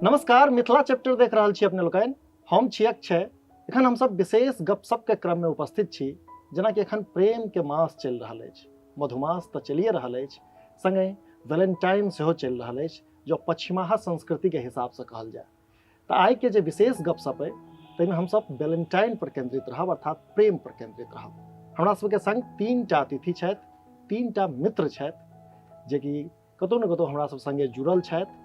नमस्कार, मिथिला चैप्टर देख रहल छी अपने लोकनि। हम छी अक्षय। एखन हमसब विशेष गपशपके क्रममे उपस्थित छी। जेनाकि एखन प्रेमके मास चलि रहल अछि, मधुमास तऽ चलिए रहल अछि, सङ्गहि वैलेंटाइन सेहो चलि रहल अछि, जो पश्चिमाहा संस्कृतिके हिसाबसँ कहल जाय। तऽ आइके जे विशेष गपशप अइ ताहिमे हमसब वैलेंटाइन पर केंद्रित रहब, अर्थात प्रेम पर केंद्रित रहब। हमरा सबके संग 3टा अतिथि छथि, 3टा मित्र छथि जेकि कतहु ने कतहु हमरा सब संगे जुड़ल छथि।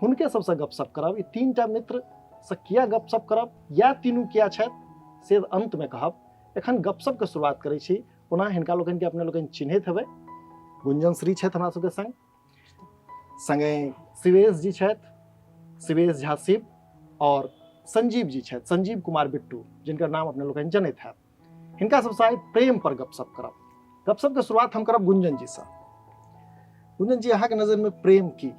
हुनके सबसँ गपशप करब। ई 3टा मित्र से किया गपशप करब या तीनू किया छथि से अंतमे कहब। एखन गपशपके शुरुआत करै छी। ओना हिनका लोकनिके अपने लोकनि चिन्हैत हेबै। गुंजन श्री छथि हमरा सबके संग, संगे शिवेश जी छथि, शिवेश झा शिव, और संजीव जी छथि, संजीव कुमार बिट्टू, जिनकर नाम अपने लोकनि जनैत हैब। हिनका सबसँ आइ प्रेम पर गपशप करब। गपशप के शुरुआत हम करब गुंजन जी से। गुंजन जी, अहाँके नजर में प्रेम की?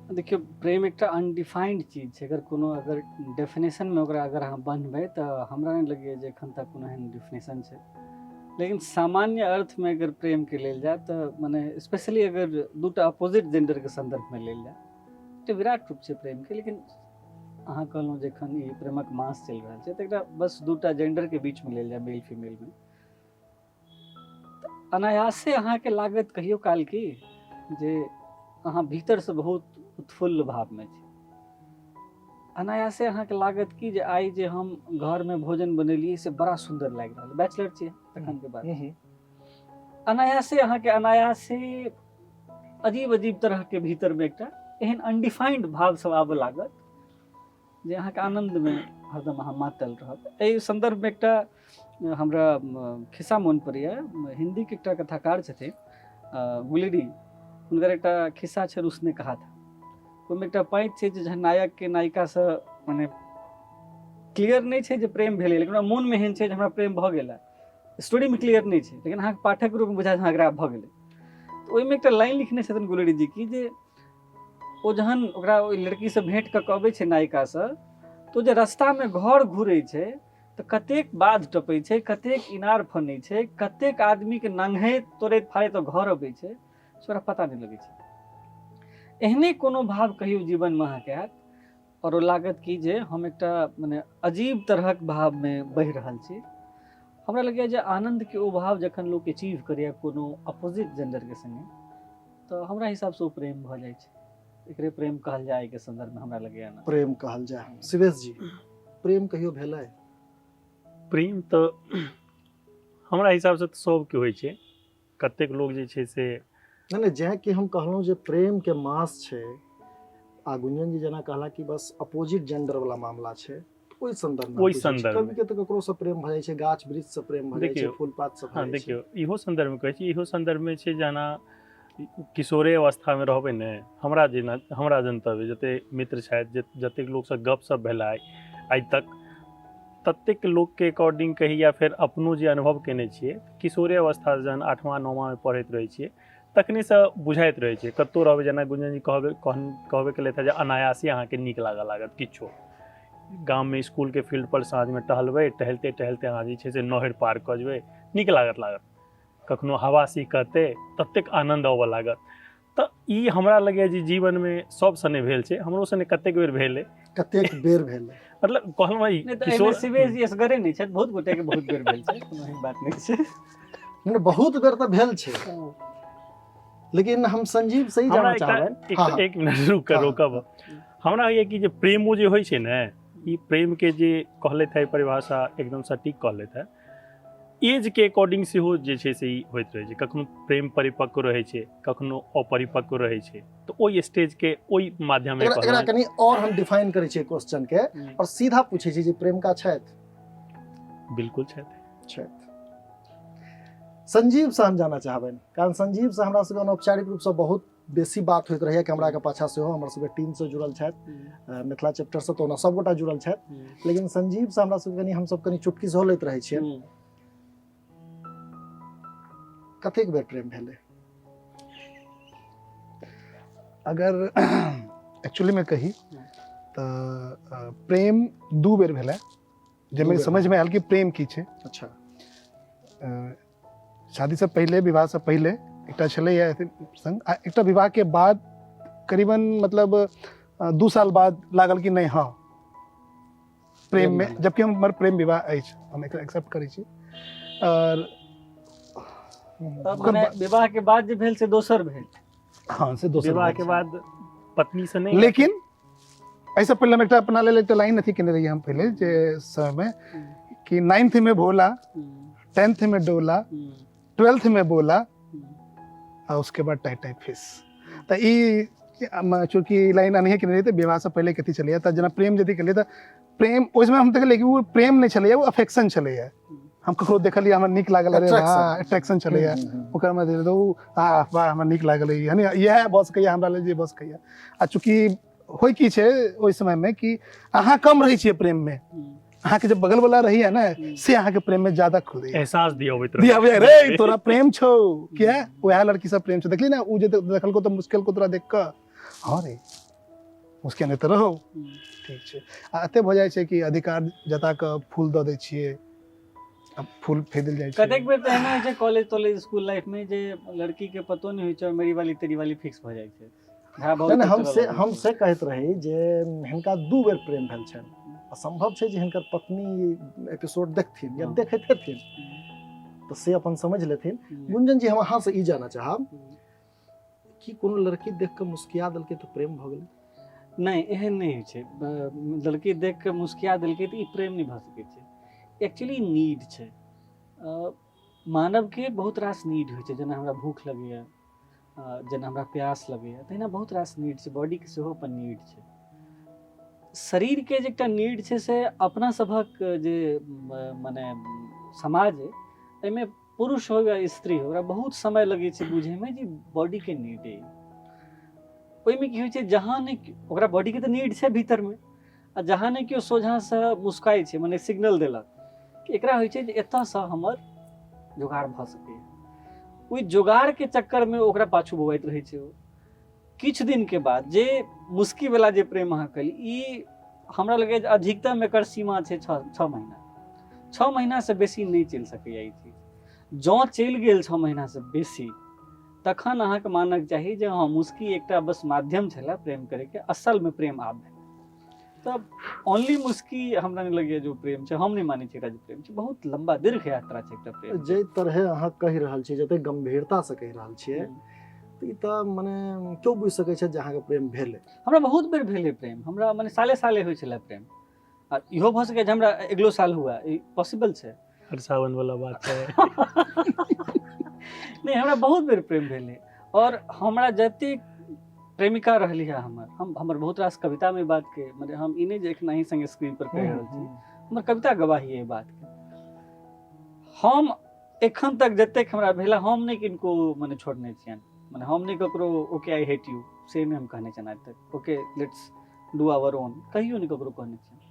देखियौ, प्रेम एकटा अनडिफाइंड चीज छै। अगर कोनो अगर डेफिनेशन में ओकरा अगर अहाँ बन्हबै तऽ हमरा नहि लगैए जे एखन तक कोनो एहन डेफिनेशन छै। लेकिन सामान्य अर्थ में अगर प्रेम के लेल जाय तऽ मने स्पेशली अगर दूटा अपोजिट जेंडर के संदर्भ में लेल जाय तऽ विराट रूप छै प्रेम के। लेकिन अहाँ कहलहुँ जे एखन ई प्रेमक मास चलि रहल छै, तऽ एकटा बस दूटा जेंडरके बीचमे लेल जाय, मेल फीमेलमे, तऽ अनायासे अहाँके लागत कहियो काल की जे अहाँ भीतरसँ बहुत उत्फुल्ल भावमे छी। अनायासे अहाँके लागत की जे आइ जे हम घरमे भोजन बनेलियै से बड़ा सुन्दर लागि रहल। बैचलर छियै तखनके बात। अनायासे अहाँके अनायासे अजीब अजीब तरहके भीतरमे एकटा एहन अनडिफाइंड भाव सब आबऽ लागत जे अहाँके आनन्दमे हरदम अहाँ मातल रहब। एहि सन्दर्भमे एकटा हमरा खिस्सा मोन पड़ैए। हिन्दीके एकटा कथाकार छथिन गुलेरी, हुनकर एकटा खिस्सा छै उसने कहा था। ओहिमे एकटा पाँति छै जे जहन नायकके नायिकासँ मने क्लियर नहि छै जे प्रेम भेलै, लेकिन ओकरा मोनमे एहन छै जे हमरा प्रेम भऽ गेल है। स्टोरीमे क्लियर नहि छै, लेकिन अहाँके पाठक रूपमे बुझाय अहाँके भऽ गेलै। तऽ ओहिमे एकटा लाइन लिखने छथिन गुलेरी जी की जे ओ जहन ओकरा ओहि लड़कीसँ भेँट कऽ कऽ अबै छै नायिकासँ, तऽ ओ जे रस्तामे घर घुरै छै तऽ कतेक बाध टपै छै, कतेक इनार फनै छै, कतेक आदमीके नंघैत तोड़ैत फाड़ैत घर अबै छै, से ओकरा पता नहि लगै छै। एहने कोनो भाव कहियो जीवनमे अहाँके आयत आओर ओ लागत कि जे हम एकटा मने अजीब तरहक भावमे बहि रहल छी। हमरा लगैए जे आनन्दके ओ भाव जखन लोक अचीव करैए कोनो अपोजिट जेंडरके सङ्गे, तऽ हमरा हिसाबसँ ओ प्रेम भऽ जाइ छै। एकरे प्रेम कहल जाय एहिके सन्दर्भमे, हमरा लगैए ना प्रेम कहल जाय। शिवेश जी, प्रेम कहियो भेलै? प्रेम तऽ हमरा हिसाबसँ तऽ सबके होइ छै। कतेक लोक जे छै से नहि नहि, जेँ कि हम कहलहुँ जे प्रेम के मास छै आ गुंजन जी जेना कहला कि बस अपोजिट जेंडर वाला मामला छै, ओहि संदर्भ में ओहि संदर्भ कवि के तऽ ककरो से प्रेम भऽ जाइ छै, गाछ वृक्ष से प्रेम भऽ जाइ छै, फूल पात से। हँ, देखियौ, इहो संदर्भ में कहै छी, इहो संदर्भ में छै जेना किशोरे अवस्था में रहबै ने, हमरा जेना हमरा जनतब जते मित्र छथि, जतेक लोकसँ गपशप भेलै आइ तक, ततेक लोकके अकॉर्डिंग कही या फेर अपनो जे अनुभव केने छियै, किशोरे अवस्था जहन 8वां 9वांमे पढ़ैत रहै छियै तखनेसँ बुझाइत रहै छै। कतहु रहबै, जेना गुंजन जी कहबे कहबे केलथि जे अनायासे अहाँके नीक लागऽ लागत किछो। गाममे इसकुलके फील्डपर साँझमे टहलबै, टहलते टहलते अहाँ जे छै से नहरि पार कऽ जेबै, नीक लागत लागत। कखनो हवा सिहकतै, ततेक आनन्द अबऽ लागत। तऽ ई हमरा लगैए जे जीवनमे सब सने भेल छै, हमरो सने कतेक बेर भेल अइ। कतेक बेर भेल? मतलब कहलहुँ ई नहि तऽ एहिमे शिवेश जी असगरे नहि छथि, बहुत गोटे के बहुत बेर भेल छै, कोनो एहन बात नहि छै। नहि, बहुत बेर तऽ भेल छै, लेकिन हम संजीव सही हमरा जानऽ एकटा चाहबनि। हँ, एक मिनट रुक कऽ रोकब। हमरा होइए कि जे प्रेमो जे होइ छै ने, ई प्रेमके जे कहलथि है परिभाषा एकदम सटीक कहलथि है। एज के अकॉर्डिंग सेहो जे छै से ई होइत रहै छै। कखनो प्रेम परिपक्व रहै छै, कखनो अपरिपक्व रहै छै, तऽ ओहि स्टेज के ओहि माध्यमे एकरा एकरा कनि आओर हम डिफाइन करै छियै क्वेश्चन के और सीधा पूछै छी जे प्रेमिका छथि? बिल्कुल छथि। छथि। संजीव से हम जानऽ चाहबनि, कारण संजीव से हमरा सबके अनौपचारिक रूपसँ बहुत बेसी बात होइत रहैया। कैमरा के पाछा सेहो हमर सबके टीम से जुड़ल छथि, मिथिला चैप्टर से तऽ ओना सबगोटा जुड़ल छथि, लेकिन संजीव से हमरा सबके कनि हमसब कनि चुटकी सेहो लैत रहै छियै। कतेक बेर प्रेम भेलै? अगर एक्चुअली में कही तऽ प्रेम 2 बेर भेलै, जाहिमे बेर। समझमे आयल कि प्रेम की छै। शादीसँ पहिले, विवाहसँ पहिले एकटा छलैया संग, आ एकटा विवाहके बाद करीबन मतलब 2 साल बाद लागल कि नहि, हँ, प्रेममे, जबकि हमर प्रेम विवाह अछि, हम एकरा एक्सेप्ट करै छी। आओर विवाह के बाद जे भेल से दोसर भेल। हाँ, से दोसर। विवाह के बाद पत्नी से नहीं। लेकिन एहिसँ पहिले हम एकटा अपना लेल एकटा लाइन अथी केने रहियै हम पहिले जे समयमे कि 9th में भोला, 10th में डोला, 12th में बोला आ उसके बाद टाई टाई फिस। तऽ ई चूँकि लाइन अनहे केने रहियै तऽ विवाहसँ पहिले कथी छलैया, तऽ जेना प्रेम यदि केलियै तऽ प्रेम ओहि समय हम देखलियै कि ओ प्रेम नहि छलैया, ओ अफेक्शन छलैया। हम ककरो देखलियै, हमरा नीक लागल, अरे वाह, अट्रैक्शन छलैया ओकर। मे तऽ ओ आ वाह, हमरा नीक लागल, यानी इएह भऽ सकैया हमरा लेल जे भऽ सकैया। आ चूँकि होइ की छै ओहि समयमे कि अहाँ कम रहै छियै प्रेममे, अहाँके जे बगल वाला रहैया ने से अहाँके प्रेम में ज्यादा खुल एहसास दियाबैत दियाबै, रे तोरा प्रेम छौ किया, वएह लड़की सब प्रेम छौ, देखली ने उ जे देखलको तऽ मुश्किल को तोरा देख कऽ, हाँ रे मुश्किल तऽ रहो, ठीक छै। आ एते भऽ जाइ छै कि अधिकार जता कऽ फूल दऽ दै छियै, फूल फेंक देल जाइ छै। कतेक बेर तऽ एना होइ छै कॉलेज तॉलेज स्कूल लाइफ में जे लड़की के पतो नहि होइ छै, मेरी वाली तेरी वाली फिक्स भऽ जाइ छै। नहि, हम से कहैत रही जे हिनका 2 बेर प्रेम भेल छनि। असम्भव छै जे हिनकर पत्नी एपिसोड देखथिन या देखैत हेथिन तऽ से अपन समझ लेथिन। गुंजन जी, हम अहाँ से ई जानऽ चाहब कि कोनो लड़की देख कऽ मुस्किया देलकै तऽ प्रेम भऽ गेलै? नहि, एहन नहि होइ छै। लड़की देख कऽ मुस्किया देलकै तऽ ई प्रेम नहि भऽ सकै छै। एक्चुअली नीड छै, मानवके बहुत रास नीड होइ छै। जेना हमरा भूख लगैए, जेना हमरा प्यास लगैए, तहिना बहुत रास नीड छै। बॉडीके सेहो अपन नीड छै। शरीरके जे एकटा नीड छै से अपना सभक जे मने समाज अइ एहिमे पुरुष हो या स्त्री हो, ओकरा बहुत समय लगै छै बुझैमे जे बॉडीके नीड अइ। ओहिमे की होइ छै, जहाँ नहि ओकरा बॉडीके तऽ नीड छै भीतरमे, आ जहाँ नहि केओ सोझाँसँ मुस्काइ छै, मने सिग्नल देलक कि एकरा होइ छै जे एतऽसँ हमर जोगाड़ भऽ सकैए। ओहि जोगाड़के चक्करमे ओकरा पाछू बौआइत रहै छै। ओ किछु दिनके बाद जे मुस्कीवला जे प्रेम अहाँ कहली, ई हमरा लगैए जे अधिकतम एकर सीमा छै 6 महीना। 6 महीनासँ बेसी नहि चलि सकैए ई चीज। जँ चलि गेल 6 महीनासँ बेसी, तखन अहाँके मानक चाही जे हँ, मुस्की एकटा बस माध्यम छलै प्रेम करैके, असलमे प्रेम आब भेल। तब ओनली मुस्की हमरा नहि लगैए जो प्रेम छै। हम नहि मानै छी एकरा जे प्रेम छै। बहुत लम्बा दीर्घ यात्रा छै एकटा प्रेम। जाहि तरहे अहाँ कहि रहल छी, जते गंभीरता से कहि रहल छियै, तऽ ई तऽ मने केओ बुझि सकै छै जे अहाँके प्रेम भेलै। हमरा बहुत बेर भेलै प्रेम। हमरा मने साले साले होइ छलै प्रेम। आ इहो भऽ सकैए जे हमरा अगिलो साल हुए, ई पॉसिबल छै। हर सावन वाला बात छै। नहि, हमरा बहुत बेर प्रेम भेलै और हमरा जतेक प्रेमिका रहली है हमर, हम हमर बहुत रास कवितामे ई बातके, मने हम ई नहि जे एखन अहीं संगे स्क्रीन पर कहि रहल छी, हमर कविता गवाही है एहि बातके। हम एखन तक जतेक हमरा भेल, हम नहि किनको मने छोड़ने छियनि, मने हम नहि ककरो ओके I hate U से नहि हम कहने छियनि आइ तक। Okay let's do our own कहियो नहि ककरो कहने छियनि।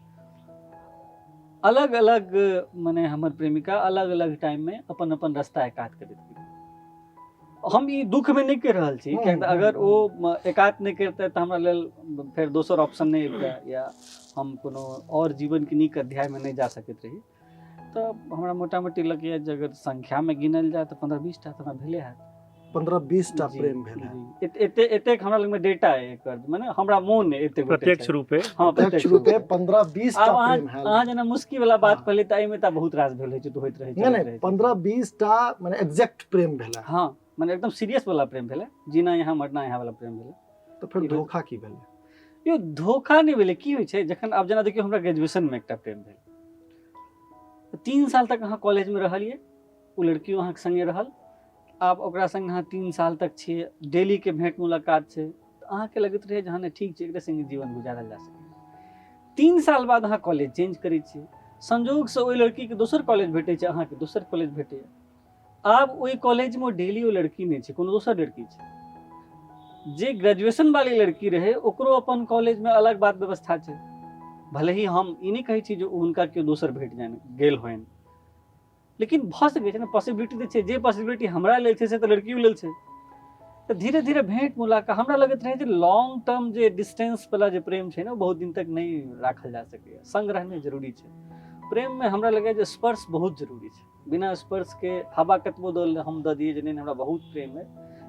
अलग अलग मने हमर प्रेमिका अलग अलग टाइममे अपन अपन रास्ता एकात करैत गेली। हम ई दुखमे नहि कहि रहल छी, कियाकि तऽ अगर ओ एकात नहि करितै तऽ हमरा लेल फेर दोसर ऑप्शन नहि अबितै या हम कोनो आओर जीवनके नीक अध्यायमे नहि जा सकैत रही। तऽ हमरा मोटा मोटी लगैए जे अगर संख्यामे गिनल जाय तऽ 15-20 टा तऽ हमरा भेले हैत। 15-20 टा प्रेम भेल है? एते एतेक हमरा लगमे डेटा है एकर, मने हमरा मोन है एते गोटे प्रत्यक्ष छै। रूपे। हँ, प्रत्यक्ष रूपे 15-20 टा आब अहाँ प्रेम है। अहाँ जेना मुस्की वाला बात कहली तऽ एहिमे तऽ बहुत रास भेल होइ छै, तऽ होइत रहै छै, नहि होइत नहि रहै छै। 15-20 टा मने एग्जैक्ट प्रेम भेल है। हँ, मने एकदम सीरियस वाला प्रेम भेलै, जीना यहाँ मरना यहाँ वाला प्रेम भेलै। तऽ फेर धोखा की भेलै? यो धोखा नहि भेलै। की होइ छै जखन आब जेना देखियौ, हमरा ग्रेजुएशनमे एकटा प्रेम भेल। 3 साल तक अहाँ कॉलेजमे रहलियै, ओ लड़कियो अहाँके संगे रहल। आब ओकरा संगे अहाँ 3 साल तक छियै, डेलीके भेंट मुलाकात छै, तऽ अहाँके लगैत रहै जे हँ नहि ठीक छै, एकरे संगे जीवन गुजारल जा सकैए। 3 साल बाद अहाँ कॉलेज चेंज करै छियै, संजोगसँ ओहि लड़कीके दोसर कॉलेज भेटै छै, अहाँके दोसर कॉलेज भेटैए। आब ओहि कॉलेजमे डेली ओ लड़की नहि छै, कोनो दोसर लड़की छै। जे ग्रेजुएशन वाली लड़की रहै ओकरो अपन कॉलेजमे अलग बात व्यवस्था छै। भले ही हम ई नहि कहै छी जे हुनका केओ दोसर भेट जानि गेल होइन, लेकिन भऽ सकै छै ने, पॉसिबिलिटी तऽ छै। जे पॉसिबिलिटी हमरा लेल छै से तऽ लड़कियो लेल छै। तऽ धीरे धीरे भेंट मुलाकात, हमरा लगैत रहै जे लॉन्ग टर्म जे डिस्टेंस वाला जे प्रेम छै ने, ओ बहुत दिन तक नहि राखल जा सकैए। संग रहनाइ जरूरी छै प्रेममे। हमरा लगैए जे स्पर्श बहुत जरूरी छै। बिना स्पर्शके हवा कतबो दऽ हम दऽ दियै जे नहि हमरा बहुत प्रेम है,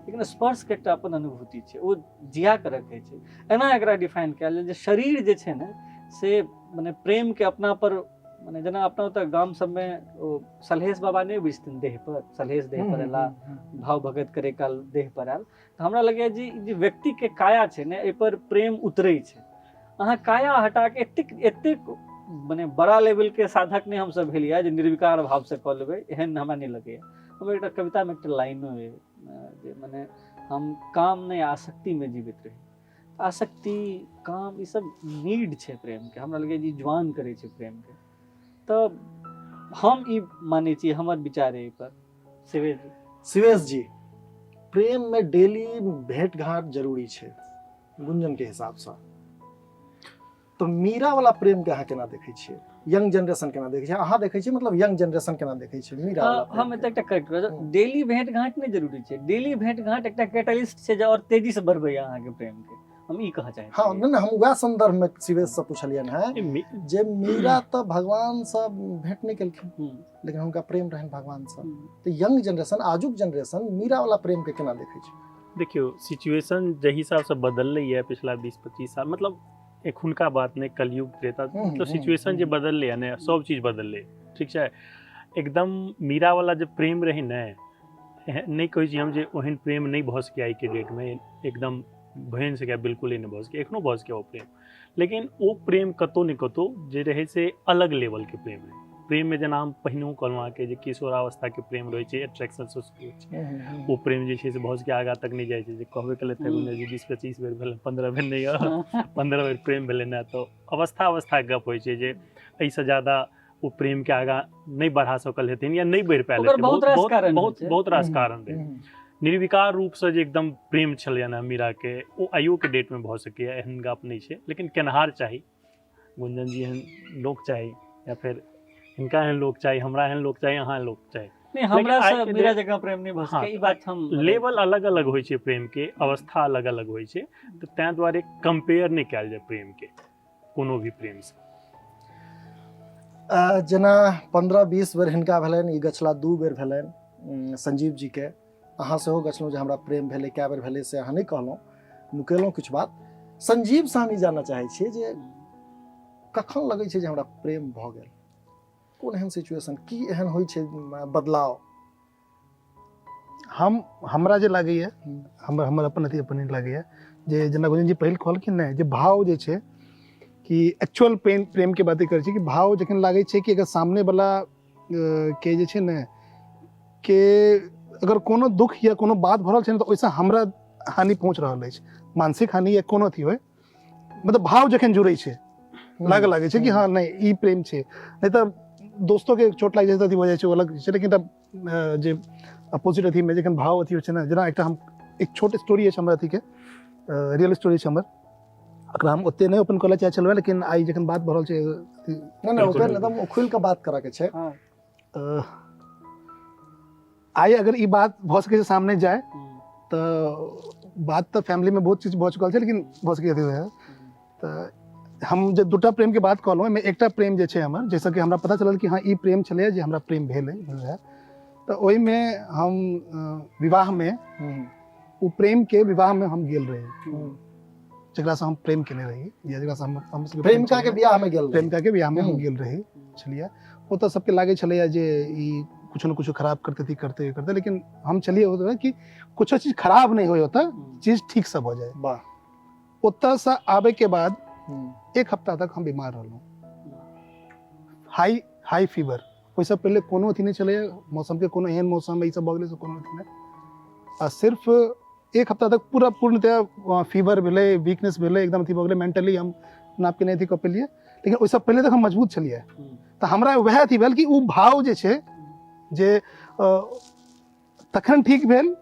लेकिन स्पर्शके एकटा अपन अनुभूति छै, ओ जिया कऽ रखै छै। एना एकरा डिफाइन कयल जाय जे शरीर जे छै ने से मने प्रेमके अपना पर, मने जेना अपना ओतऽ गाम सबमे ओ सलहेश बाबा नहि बुझथिन देह पर, सलहेश देह पर एला, भाव भगत करे काल देह पर आयल, तऽ हमरा लगैए जे ई जे व्यक्तिके काया छै ने एहिपर प्रेम उतरै छै। अहाँ काया हटा के एतेक एतेक मने बड़ा लेवलके साधक नहि हमसब भेलियै जे निर्विकार भावसँ कऽ लेबै, एहन हमरा नहि लगैए। हमर एकटा कवितामे एकटा लाइनो अइ जे मने हम काम नहि आसक्तिमे जीवित रही। आसक्ति, काम, ई सब नीड छै प्रेमके। हमरा लगैए जे जुआन करै छै प्रेमके। तऽ हम ई मानै छी, हमर विचार एहि पर। शिवेश जी। शिवेश जी, प्रेम में डेली भेंट घाट जरूरी छै गुंजन के हिसाब से, तो मीरा वाला प्रेम के अहाँ केना देखै छियै? यंग जनरेशन केना देखै छै? अहाँ देखै छियै, मतलब यंग जनरेशन केना देखै छै मीरा वाला प्रेम? हम एतऽ एकटा करेक्ट करब, डेली भेंट घाट नहि जरूरी छै। डेली भेंट घाट एकटा कैटलिस्ट छै जे और तेजी से बढ़बैया अहाँके प्रेम के, हम ई कहऽ चाहै। हाँ, नहि, हम वएह संदर्भ में शिवेश से पुछलियनि है जे मीरा तऽ भगवान से भेंट नहि केलखिन, लेकिन हुनका प्रेम रहनि भगवान से, तऽ यंग जनरेशन, आजुक जनरेशन मीरा वाला प्रेम के केना देखै छै? देखियौ, सिचुएशन जाहि हिसाबसँ बदललै पिछला 20-25 साल, मतलब एखुनका बात नहि, कलयुग त्रेता, मतलब सिचुएशन जे बदललै ने, सब चीज बदललै, ठीक छै। एकदम मीरा वाला जे प्रेम रहै ने, नहि कहै छी हम जे ओहन प्रेम नहि भऽ सकैए आइके डेटमे, एकदम भए नहि सकैए, बिल्कुले नहि भऽ सकैए, एखनो भऽ सकैए ओ प्रेम, लेकिन ओ प्रेम कतहु ने कतहु जे रहै से अलग लेवलके प्रेम रहै। प्रेममे जेना हम पहिनहु कहलहुँ अहाँके जे किशोरावस्थाके प्रेम रहै छै, एट्रैक्शन से शुरू होइ छै, ओ प्रेम जे छै से भऽ सकैए आगाँ तक नहि जाइ छै। जे कहबे केलथि जे 20-25 बेर भेलै, 15 बेर नहि, 15 बेर प्रेम भेलै ने, तऽ अवस्था अवस्थाके गप होइ छै जे एहिसँ ज्यादा ओ प्रेमके आगाँ नहि बढ़ा सकल हेथिन या नहि बढ़ि पायल हेथिन, बहुत रास कारण, बहुत बहुत रास कारण रहै। निर्विकार रूपसँ जे एकदम प्रेम छलै ने मीराके, ओ आइयोके डेटमे भऽ सकैए, एहन गप नहि छै, लेकिन केनहार चाही, गुंजन जी एहन लोक चाही, या फेर हिनका एहन लोक चाही, हमरा एहन लोक चाही, अहाँ लोक चाही। नहि, हमरा से मीरा जकाँ प्रेम नहि भऽ सकै, ई बात हम लेवल अलग अलग होइ छै प्रेमके, अवस्था अलग अलग होइ छै, तऽ ताहि दुआरे कम्पेयर नहि कयल जाय प्रेमके कोनो भी प्रेमसँ। जेना 15-20 बेर हिनका भेलनि, ई गछला 2 बेर भेलनि संजीव जीके, अहाँ सेहो गछलहुँ जे हमरा प्रेम भेलै, कए बेर भेलै से अहाँ नहि कहलहुँ, नुकेलहुँ किछु बात। संजीव से हम ई जानऽ चाहै छियै जे कखन लगै छै जे हमरा प्रेम भऽ गेल, कोन एहन सिचुएशन, की एहन होइ छै बदलाव? हम हमरा जे लागैए, हमर हमर अपन अथी अपन लागैए जे जेना गुंजन जी पहिल कहलखिन ने जे भाव जे छै कि एक्चुअल प्रेम प्रेमके बात करै छी कि भाव जखन लागै छै कि अगर सामनेवला के जे छै ने के अगर कोनो दुख या कोनो बात भऽ रहल छै ने तऽ ओहिसँ हमरा हानि पहुँच रहल अछि, मानसिक हानि या कोनो अथी होइ, मतलब भाव जखन जुड़ै छै लागऽ लागै छै कि हँ नहि ई प्रेम छै। नहि तऽ दोस्तो के चोट लागि जाइ छै तऽ अथी भऽ जाइ छै, ओ अलग छै, लेकिन जे अपोजिट अथीमे जखन भाव अथी होइ छै ने, जेना एकटा हम एक छोट स्टोरी अछि हमरा अथीके, रियल स्टोरी छै हमर, एकरा हम ओते नहि ओपन करऽ चाहै छलहुँ, लेकिन आइ जखन बात भऽ रहल छै नहि नहि ओपन एकदम खुलि कऽ बात करऽ के छै। आइ अगर ई बात भऽ सकै छै सामने जाय तऽ बात तऽ फैमिलीमे बहुत चीज भऽ चुकल छै, लेकिन भऽ सकै अथी तऽ हम जे दूटा प्रेमके बात कहलहुँ ओहिमे एकटा प्रेम जे छै हमर, जाहिसँ कि हमरा पता चलल कि हँ ई प्रेम छलैए जे हमरा प्रेम भेल रहै, तऽ ओहिमे हम विवाहमे ओ प्रेमके विवाहमे हम गेल रही, जकरासँ हम प्रेम केने रही या जकरासँ हम प्रेमिका के बियाह में गेल, प्रेमिका के बियाह में हम गेल रही छलियै। ओतऽ सबके लागै छलैया जे ई कुछो ने कुछो खराब करते थी करते करते, लेकिन हम छलियै ओतऽ कि कुछो चीज खराब नहि होय, ओतऽ चीज ठीक से भऽ जाय। वाह। ओतऽसँ आबे के बाद एक हफ्ता तक हम बीमार रहलहुँ, हाई हाई फीवर। ओहिसँ पहिले कोनो अथी नहि छलैया, मौसमके कोनो एहन मौसम ई सब भऽ गेलै से कोनो अथी नहि, आ सिर्फ एक हफ्ता तक पूरा पूर्णतया फीवर भेलै, वीकनेस भेलै, एकदम अथी भऽ गेलै, मेंटली हम अपना आपके नहि अथी कऽ पेलियै, लेकिन ओहिसँ पहिले तक हम मजबूत छलियै। तऽ हमरा वएह अथी भेल कि ओ भाव जे छै जे तखन ठीक भेल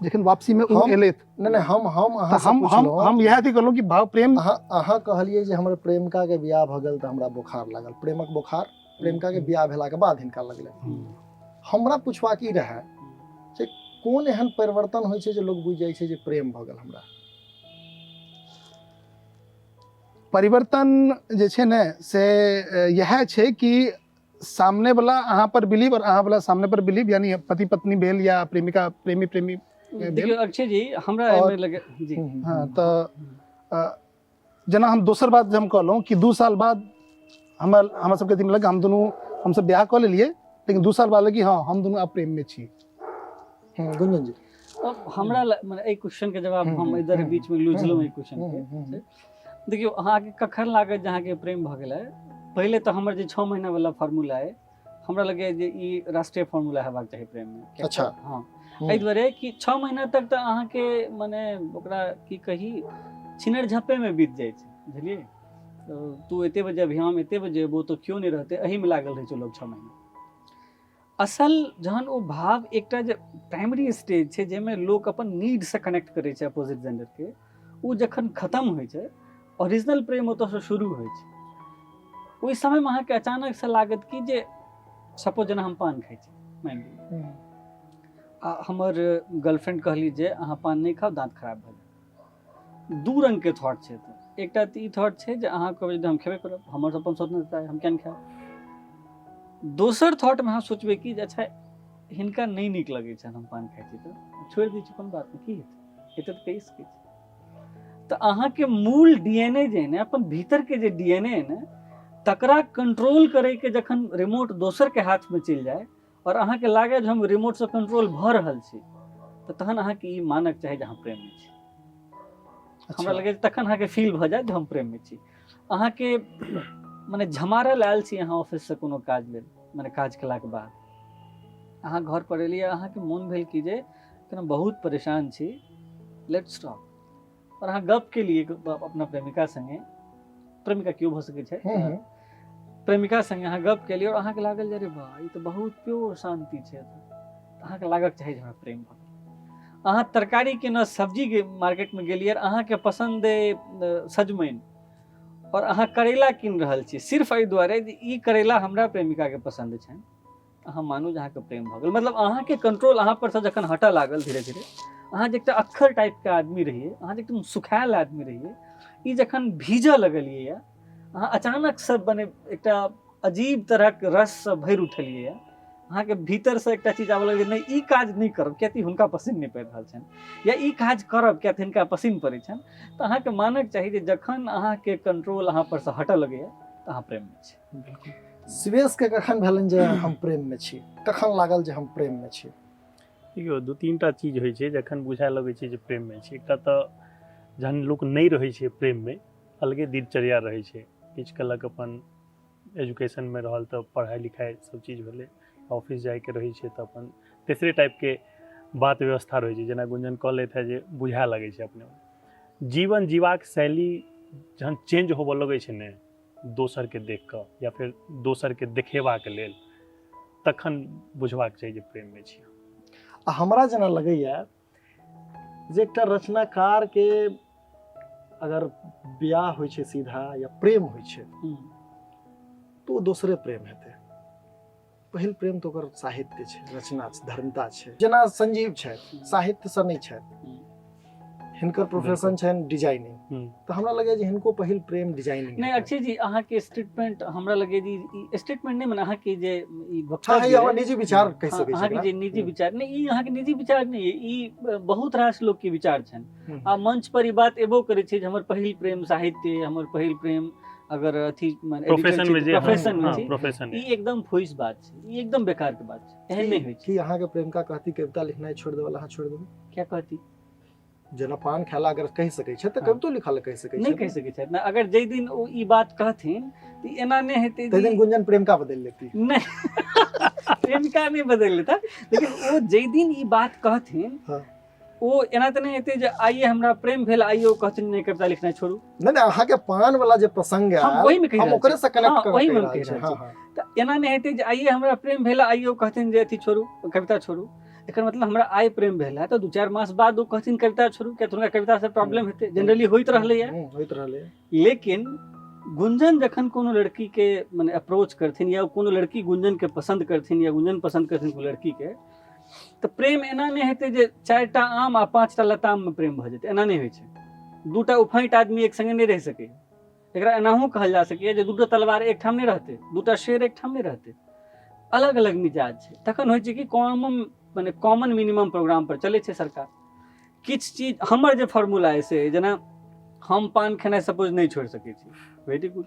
जखन वापसी में ओ एलै। नहि नहि, हम हम अहाँ हम हम हम इएह अथी कहलहुँ कि भाव प्रेम। अहाँ कहलियै जे हमर प्रेमिका के बियाह भऽ गेल तऽ हमरा बोखार लागल, प्रेमक बोखार प्रेमिका के बियाह भेला के बाद हिनका लगलै। हमरा पुछबाक ई रहए जे कोन एहन परिवर्तन होइ छै जे लोक बुझि जाइ छै जे प्रेम भऽ गेल हमरा? परिवर्तन जे छै ने से इएह छै कि सामने वाला अहाँ पर बिलीव और अहाँ वाला सामने पर बिलीव, यानी पति पत्नी भेल या प्रेमिका प्रेमी प्रेमी देखियौ अक्षय जी, हमरा और- एहिमे लगे जी। हँ, तऽ जेना हम दोसर बात जे हम कहलहुँ कि 2 साल बाद हमरा सबके अथीमे लग हम दुनू हमसब बियाह कऽ लेलियै, लेकिन 2 साल बाद लगी हँ हम दुनू आब प्रेममे छी। गुंजन जी। अब हमरा मने एहि क्वेश्चन के जवाब हम इधर बीच में लूझलहुँ एहि क्वेश्चन के। देखियौ, अहाँके कखन लागत जे अहाँके प्रेम भऽ गेलै? पहिले तऽ हमर जे 6 महीना वाला फार्मूला अइ, हमरा लगैए जे ई राष्ट्रीय फार्मूला हेबाक चाही प्रेम में। अच्छा। हँ, एहि दुआरे कि 6 महीना तक तऽ अहाँके मने ओकरा की कही छिनर झप्पे में बीत जाइ छै, बुझलियै? तऽ तू एते बजे अभी, हम एते बजे अयबो तऽ केओ नहि रहतै, एहिमे लागल रहै छै लोक 6 महीना। असल जहन ओ भाव एकटा जे प्राइमरी स्टेज छै जाहिमे लोक अपन नीडसँ कनेक्ट करै छै अपोजिट जेंडरके, ओ जखन खतम होइ छै, ओरिजिनल प्रेम ओतऽसँ शुरू होइ छै। ओहि समयमे अहाँके अचानकसँ लागत कि जे सपोज जेना हम पान खाइ छी मानि लिअ, आ हमर गर्लफ्रेंड कहली जे अहाँ पान नहि खाउ, दाँत खराब भऽ जायत। 2 रङ्गके थॉट छै। तऽ एकटा तऽ ई थॉट छै जे अहाँ कहबै जे हम खेबे करब, हमर अपन स्वतंत्रता अइ, हम किया नहि खायब। दोसर थॉटमे अहाँ सोचबै कि जे अच्छा हिनका नहि नीक लगै छनि हम पान खाइ छी तऽ छोड़ि दै छी, कोनो बात नहि, की हेतै, एते तऽ कहि सकै छी। तऽ अहाँके मूल DNA जे ने अपन भीतरके जे DNA अइ ने, तकरा कंट्रोल करैके जखन रिमोट दोसरके हाथमे चलि जाय और अहाँके लागै जे हम रिमोटसँ कंट्रोल भऽ रहल छी, तऽ तहन अहाँके ई मानक चाही जे अहाँ प्रेममे छी। हमरा लगै तखन अहाँके फील भऽ जायत जे हम प्रेममे छी। अहाँके मने झमारल आयल छी अहाँ ऑफिससँ कोनो काज लेल, मने काज केलाके बाद अहाँ घर पर एलियै, अहाँके मोन भेल कि जे केना बहुत परेशान छी, let's talk. और अहाँ गप केलियै अपना प्रेमिका संगे, प्रेमिका केओ भऽ सकै छै, प्रेमिका संगे अहाँ गप केलियै और अहाँके लागल जे अरे वाह ई तऽ बहुत प्योर शान्ति छै, अहाँके लागक चाही जे हमरा प्रेम भऽ गेल। अहाँ तरकारी के न सब्जी के मार्केट में गेलियै, अहाँके पसन्द अइ सजमनि और अहाँ करैला कीन रहल छी सिर्फ एहि दुआरे जे ई करैला हमरा प्रेमिका के पसन्द छनि, अहाँ मानू जे अहाँके प्रेम भऽ गेल। मतलब अहाँके कंट्रोल अहाँ पर से जखन हटऽ लागल धीरे धीरे, अहाँ जे एकटा अक्खर टाइप के आदमी रहियै, अहाँ जे एकदम सुखायल आदमी रहियै, ई जखन भीजऽ लगलियै, अहाँ अचानक से मने एकटा अजीब तरहक रससँ भरि उठलियै, अहाँके भीतरसँ एकटा चीज आबऽ लगलै नहि ई काज नहि करब कियाकि हुनका पसिन नहि पड़ि रहल छनि, या ई काज करब कियाकि हिनका पसिन पड़ै छनि। तऽ अहाँके मानक चाही जे जखन अहाँके कंट्रोल अहाँ पर से हटऽ लगैया तऽ अहाँ प्रेममे छी। बिल्कुल। शिवेशके कखन भेलनि जे हम प्रेममे छी, कखन लागल जे हम प्रेममे छी? देखियौ, 2-3 टा चीज होइ छै जखन बुझाए लगै छै जे प्रेममे छी। एकटा तऽ जहन लोक नहि रहै छै प्रेममे, अलगे दिनचर्या रहै छै, किछु केलक अपन एजुकेशनमे रहल तऽ पढ़ाइ लिखाइ सब चीज भेलै, ऑफिस जाइके रहै छै तऽ अपन तेसरे टाइपके बात व्यवस्था रहै छै। जेना गुंजन कहलथि हेँ जे बुझाए लगै छै अपने। जीवन जीबाक शैली जहन चेंज होबऽ लगै छै ने दोसरके देख कऽ या फेर दोसरके देखेबाक लेल, तखन बुझबाक चाही जे प्रेममे छी। आ हमरा जेना लगैया जे एकटा रचनाकारके अगर बियाह होइ छै सीधा या प्रेम होइ छै तो ओ दोसरे प्रेम हेतै। पहिल प्रेम तऽ ओकर साहित्य छै, रचना छै, धर्मता छै। जेना संजीव छथि, साहित्यसँ नहि छथि, हिनकर प्रोफेशन छनि डिजाइनिंग, तऽ हमरा लगैया जे हिनको पहिल प्रेम डिजाइनिंग। नहि अक्षय जी, अहाँके स्टेटमेंट हमरा लगैया जे ई स्टेटमेंट नहि, मने अहाँके जे ई वक्तव्य, हमर निजी विचार कहि सकै छी, अहाँके जे निजी विचार नहि, ई अहाँके निजी विचार नहि, ई बहुत रास लोक के विचार छनि। आ मंच पर ई बात एबो करै छै जे हमर पहिल प्रेम साहित्य, हमर पहिल प्रेम अगर अथी माने प्रोफेशन में जे प्रोफेशन में छी, प्रोफेशन ई एकदम फुइस बात छै, ई एकदम बेकार के बात छै, एहन नहि होइ छै। की अहाँके प्रेमिका कहती कविता लिखनाइ छोड़ि देबै, अहाँ छोड़ि देबै? क्या कहती? जेना पान खाला अगर कहि सकै छै तऽ कवितो लिखा लए कहि सकै छै। नहि कहि सकै छै ने। अगर जाहि दिन ओ ई बात कहथिन तऽ एना नहि हेतै ताहि दिन गुंजन प्रेमिका बदलि लेती। नहि, प्रेमिका नहि बदलि लेता, लेकिन ओ जाहि दिन ई बात कहथिन ओ एना तऽ नहि हेतै जे आइए हमरा प्रेम भेल, आइए ओ कहथिन नहि कविता लिखनाइ छोड़ू। नहि नहि, अहाँके पान वाला जे प्रसंग हम आयल, ओहिमे कहि हम रहल ओकरे छी। से कनेक्ट हाँ, कऽ ओहिमे कहि हम रहल कहि छी। रहल हाँ, छी। हाँ। तऽ एना नहि हेतै जे आइए हमरा प्रेम भेल, आइए ओ कहथिन जे अथी छोड़ू, कविता छोड़ू। एकर मतलब हमरा आइ प्रेम भेल है तऽ 2-4 मास बाद ओ कहथिन कविता छोड़ू, किया तऽ हुनका कविता से प्रॉब्लम हेतै, जनरली होइत रहलैया। होइत रहलैया। लेकिन गुंजन जखन कोनो लड़की के मने अप्रोच करथिन या कोनो लड़की गुंजन के पसंद करथिन या गुंजन पसंद करथिन कोनो लड़की के, तऽ प्रेम एना नहि हेतै जे 4टा आम आ 5टा लताम में प्रेम भऽ जेतै, एना नहि होइ छै। 2टा उफैट आदमी एक संगे नहि रहि सकैए। एकरा एनाहु कहल जा सकैए जे 2टा तलवार एकठाम नहि रहतै, 2टा शेर एकठाम नहि रहतै, अलग अलग मिजाज छै। तखन होइ छै कि कॉमन मने कॉमन मिनिमम प्रोग्राम पर चलै छै सरकार। किछु चीज हमर जे फॉर्मूला अइ से जेना हम पान खेनाइ सपोज नहि छोड़ि सकै छी, वेरी गुड।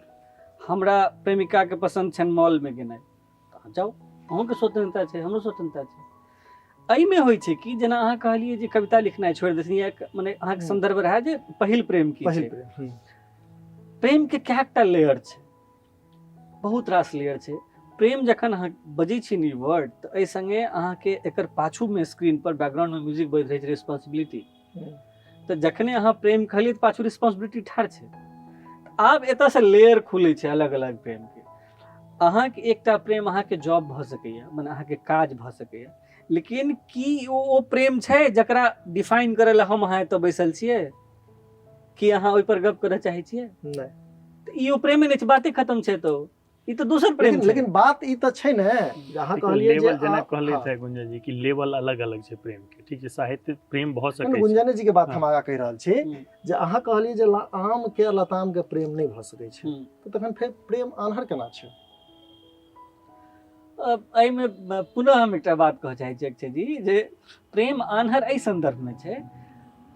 हमरा प्रेमिकाके पसन्द छनि मॉलमे गेनाइ, तऽ अहाँ जाउ, अहूँके स्वतंत्रता छै, हमरो स्वतंत्रता छै। एहिमे होइ छै कि जेना अहाँ कहलियै जे कविता लिखनाइ छोड़ि देथिन, या मने अहाँके सन्दर्भ रहए जे पहिल प्रेम की पहिल छै। प्रेम। हम्म। प्रेमके कएकटा लेयर छै, बहुत रास लेयर छै। प्रेम जखन अहाँ बजै छी नी वर्ड, तऽ एहि सङ्गे अहाँके एकर पाछूमे स्क्रीन पर बैकग्राउंडमे म्यूजिक बजैत रहै छै रिस्पॉन्सिबिलिटी। तऽ जखने अहाँ प्रेम कहलियै तऽ पाछू रिस्पॉन्सिबिलिटी ठाढ़ छै। आब एतऽसँ लेयर खुलै छै अलग अलग प्रेमके। अहाँके एकटा प्रेम अहाँके जॉब भऽ सकैए, मने अहाँके काज भऽ सकैए, लेकिन की ओ प्रेम छै जकरा डिफाइन करै लए हम अहाँ एतऽ बैसल छियै? की अहाँ ओहिपर गप करऽ चाहै छियै? नहि। तऽ ई ओ प्रेमे नहि छै, बाते खतम छै। तऽ ई तऽ दोसर प्रेम लेकिन छै। लेकिन बात ई तऽ छै ने जे अहाँ देखियौ, कहलियै जे लेवल जेना कहले हँ। थे गुंजन जी कि लेवल अलग अलग छै प्रेम के, ठीक छै, साहित्य प्रेम भऽ नहि, सकै छै। गुंजने जी के बात हँ। हम आगाँ कहि रहल छी जे अहाँ कहलियै जे आम के लताम के प्रेम नहि भऽ सकै छै, तऽ तखन फेर प्रेम आन्हर केना छै? अब एहिमे पुनः हम एकटा बात कहऽ चाहै छी अक्षय जी, जे प्रेम आन्हर एहि सन्दर्भमे छै।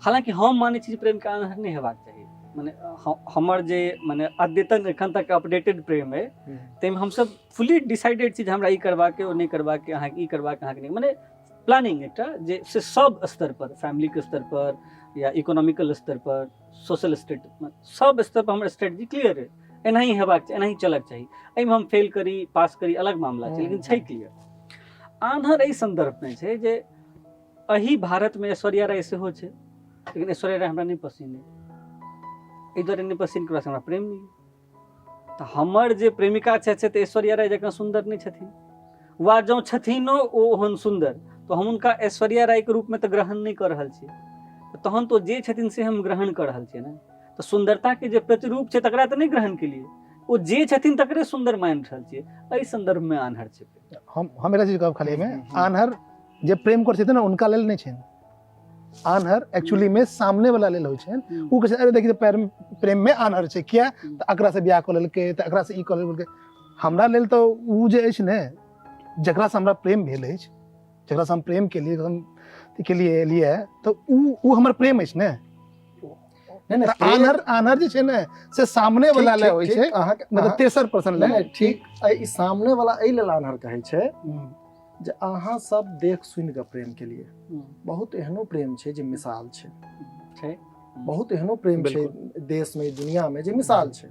हालाँकि हम मानै छी जे प्रेमके आन्हर नहि हेबाक चाही, मने हमर जे मने अद्यतन एखन तक अपडेटेड प्रेम अइ ताहिमे हमसब फुली डिसाइडेड छी जे हमरा ई करबाक अइ, ओ नहि करबाक अइ, अहाँके ई करबाक, अहाँके नहि, मने प्लानिंग एकटा जे से सब स्तर पर, फैमिलीके स्तर पर या इकोनॉमिकल स्तर पर, सोशल स्टेट, सब स्तर पर हमर स्ट्रेटजी क्लियर अइ, एनाही हेबाक चाही, एनाही चलक चाही। एहिमे हम फेल करी पास करी अलग मामला छै, लेकिन छै क्लियर। आन्हर एहि सन्दर्भमे छै जे एहि भारतमे ऐश्वर्या राय सेहो छै, लेकिन ऐश्वर्या राय हमरा नहि पसिन अइ। एहि दुआरे नहि पसिन ककरासँ हमरा प्रेम नहि अइ। तऽ हमर जे प्रेमिका छथि से तऽ ऐश्वर्या राय जकाँ सुन्दर नहि छथिन, वा जँ छथिनो ओ ओहन सुन्दर तऽ हम हुनका ऐश्वर्या रायके रूपमे तऽ ग्रहण नहि कऽ रहल छी, तहन तऽ जे छथिन से हम ग्रहण कऽ रहल छियै ने। तऽ सुन्दरताके जे प्रतिरूप छै तकरा तऽ नहि ग्रहण केलियै, ओ जे छथिन तकरे सुन्दर मानि रहल छियै। एहि सन्दर्भमे आन्हर छै। हम एकटा चीज कहब खाली एहिमे, आन्हर जे प्रेम करै छथिन ने उनका लेल नहि छनि, आन्हर एक्चुअली में सामने वाला लेल होइ छनि। ओ कहै छै अरे देखी पैर प्रेम में आन्हर छै, किया तऽ एकरा से बियाह कऽ लेलकै, तऽ एकरा से ई कऽ लेलकै। हमरा लेल तऽ ओ जे अछि ने, जकरा से हमरा प्रेम भेल अछि, जकरा से हम प्रेम केलियै, हम केलियै एलियै, तऽ ओ हमर प्रेम अछि ने। नहि, नहि, तऽ आन्हर, आन्हर जे छै ने से सामने वाला ले होइ छै, अहाँके मतलब तेसर पर्सन ले। नहि, ठीक, ई सामने वाला एहि लेल आन्हर कहै छै जे अहाँ सब देख सुनि कऽ प्रेम केलियै। बहुत एहनो प्रेम छै जे मिसाल छै, छै, बहुत एहनो प्रेम छै देश में, दुनिया में जे मिसाल छै,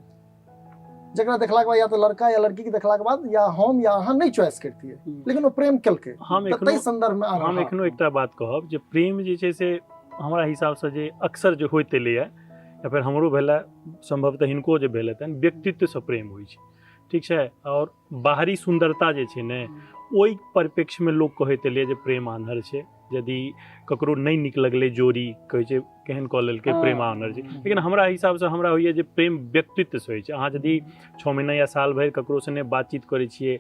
जकरा देखलाके बाद या तऽ लड़का या लड़की के देखलाके बाद या हम या अहाँ नहि चॉइस करतियै, लेकिन ओ प्रेम केलकै। हम तऽ ताहि संदर्भ में हम एखनो एकटा बात कहब जे प्रेम जे छै से हमरा हिसाबसँ जे अक्सर जे होइत एलैए, या फेर हमरो भेलै, सम्भवतः हिनको जे भेल हेतनि, व्यक्तित्वसँ प्रेम होइ छै, ठीक छै। आओर बाहरी सुन्दरता जे छै ने, ओहि परिप्रेक्ष्यमे लोक कहैत एलैए जे प्रेम आन्हर छै। यदि ककरो नहि नीक लगलै जोड़ी, कहै छै केहन कऽ लेलकै, प्रेम आन्हर छै। लेकिन हमरा हिसाबसँ हमरा होइए जे प्रेम व्यक्तित्वसँ होइ छै। अहाँ यदि 6 महीना या साल भरि ककरोसँ नहि बातचीत करै छियै,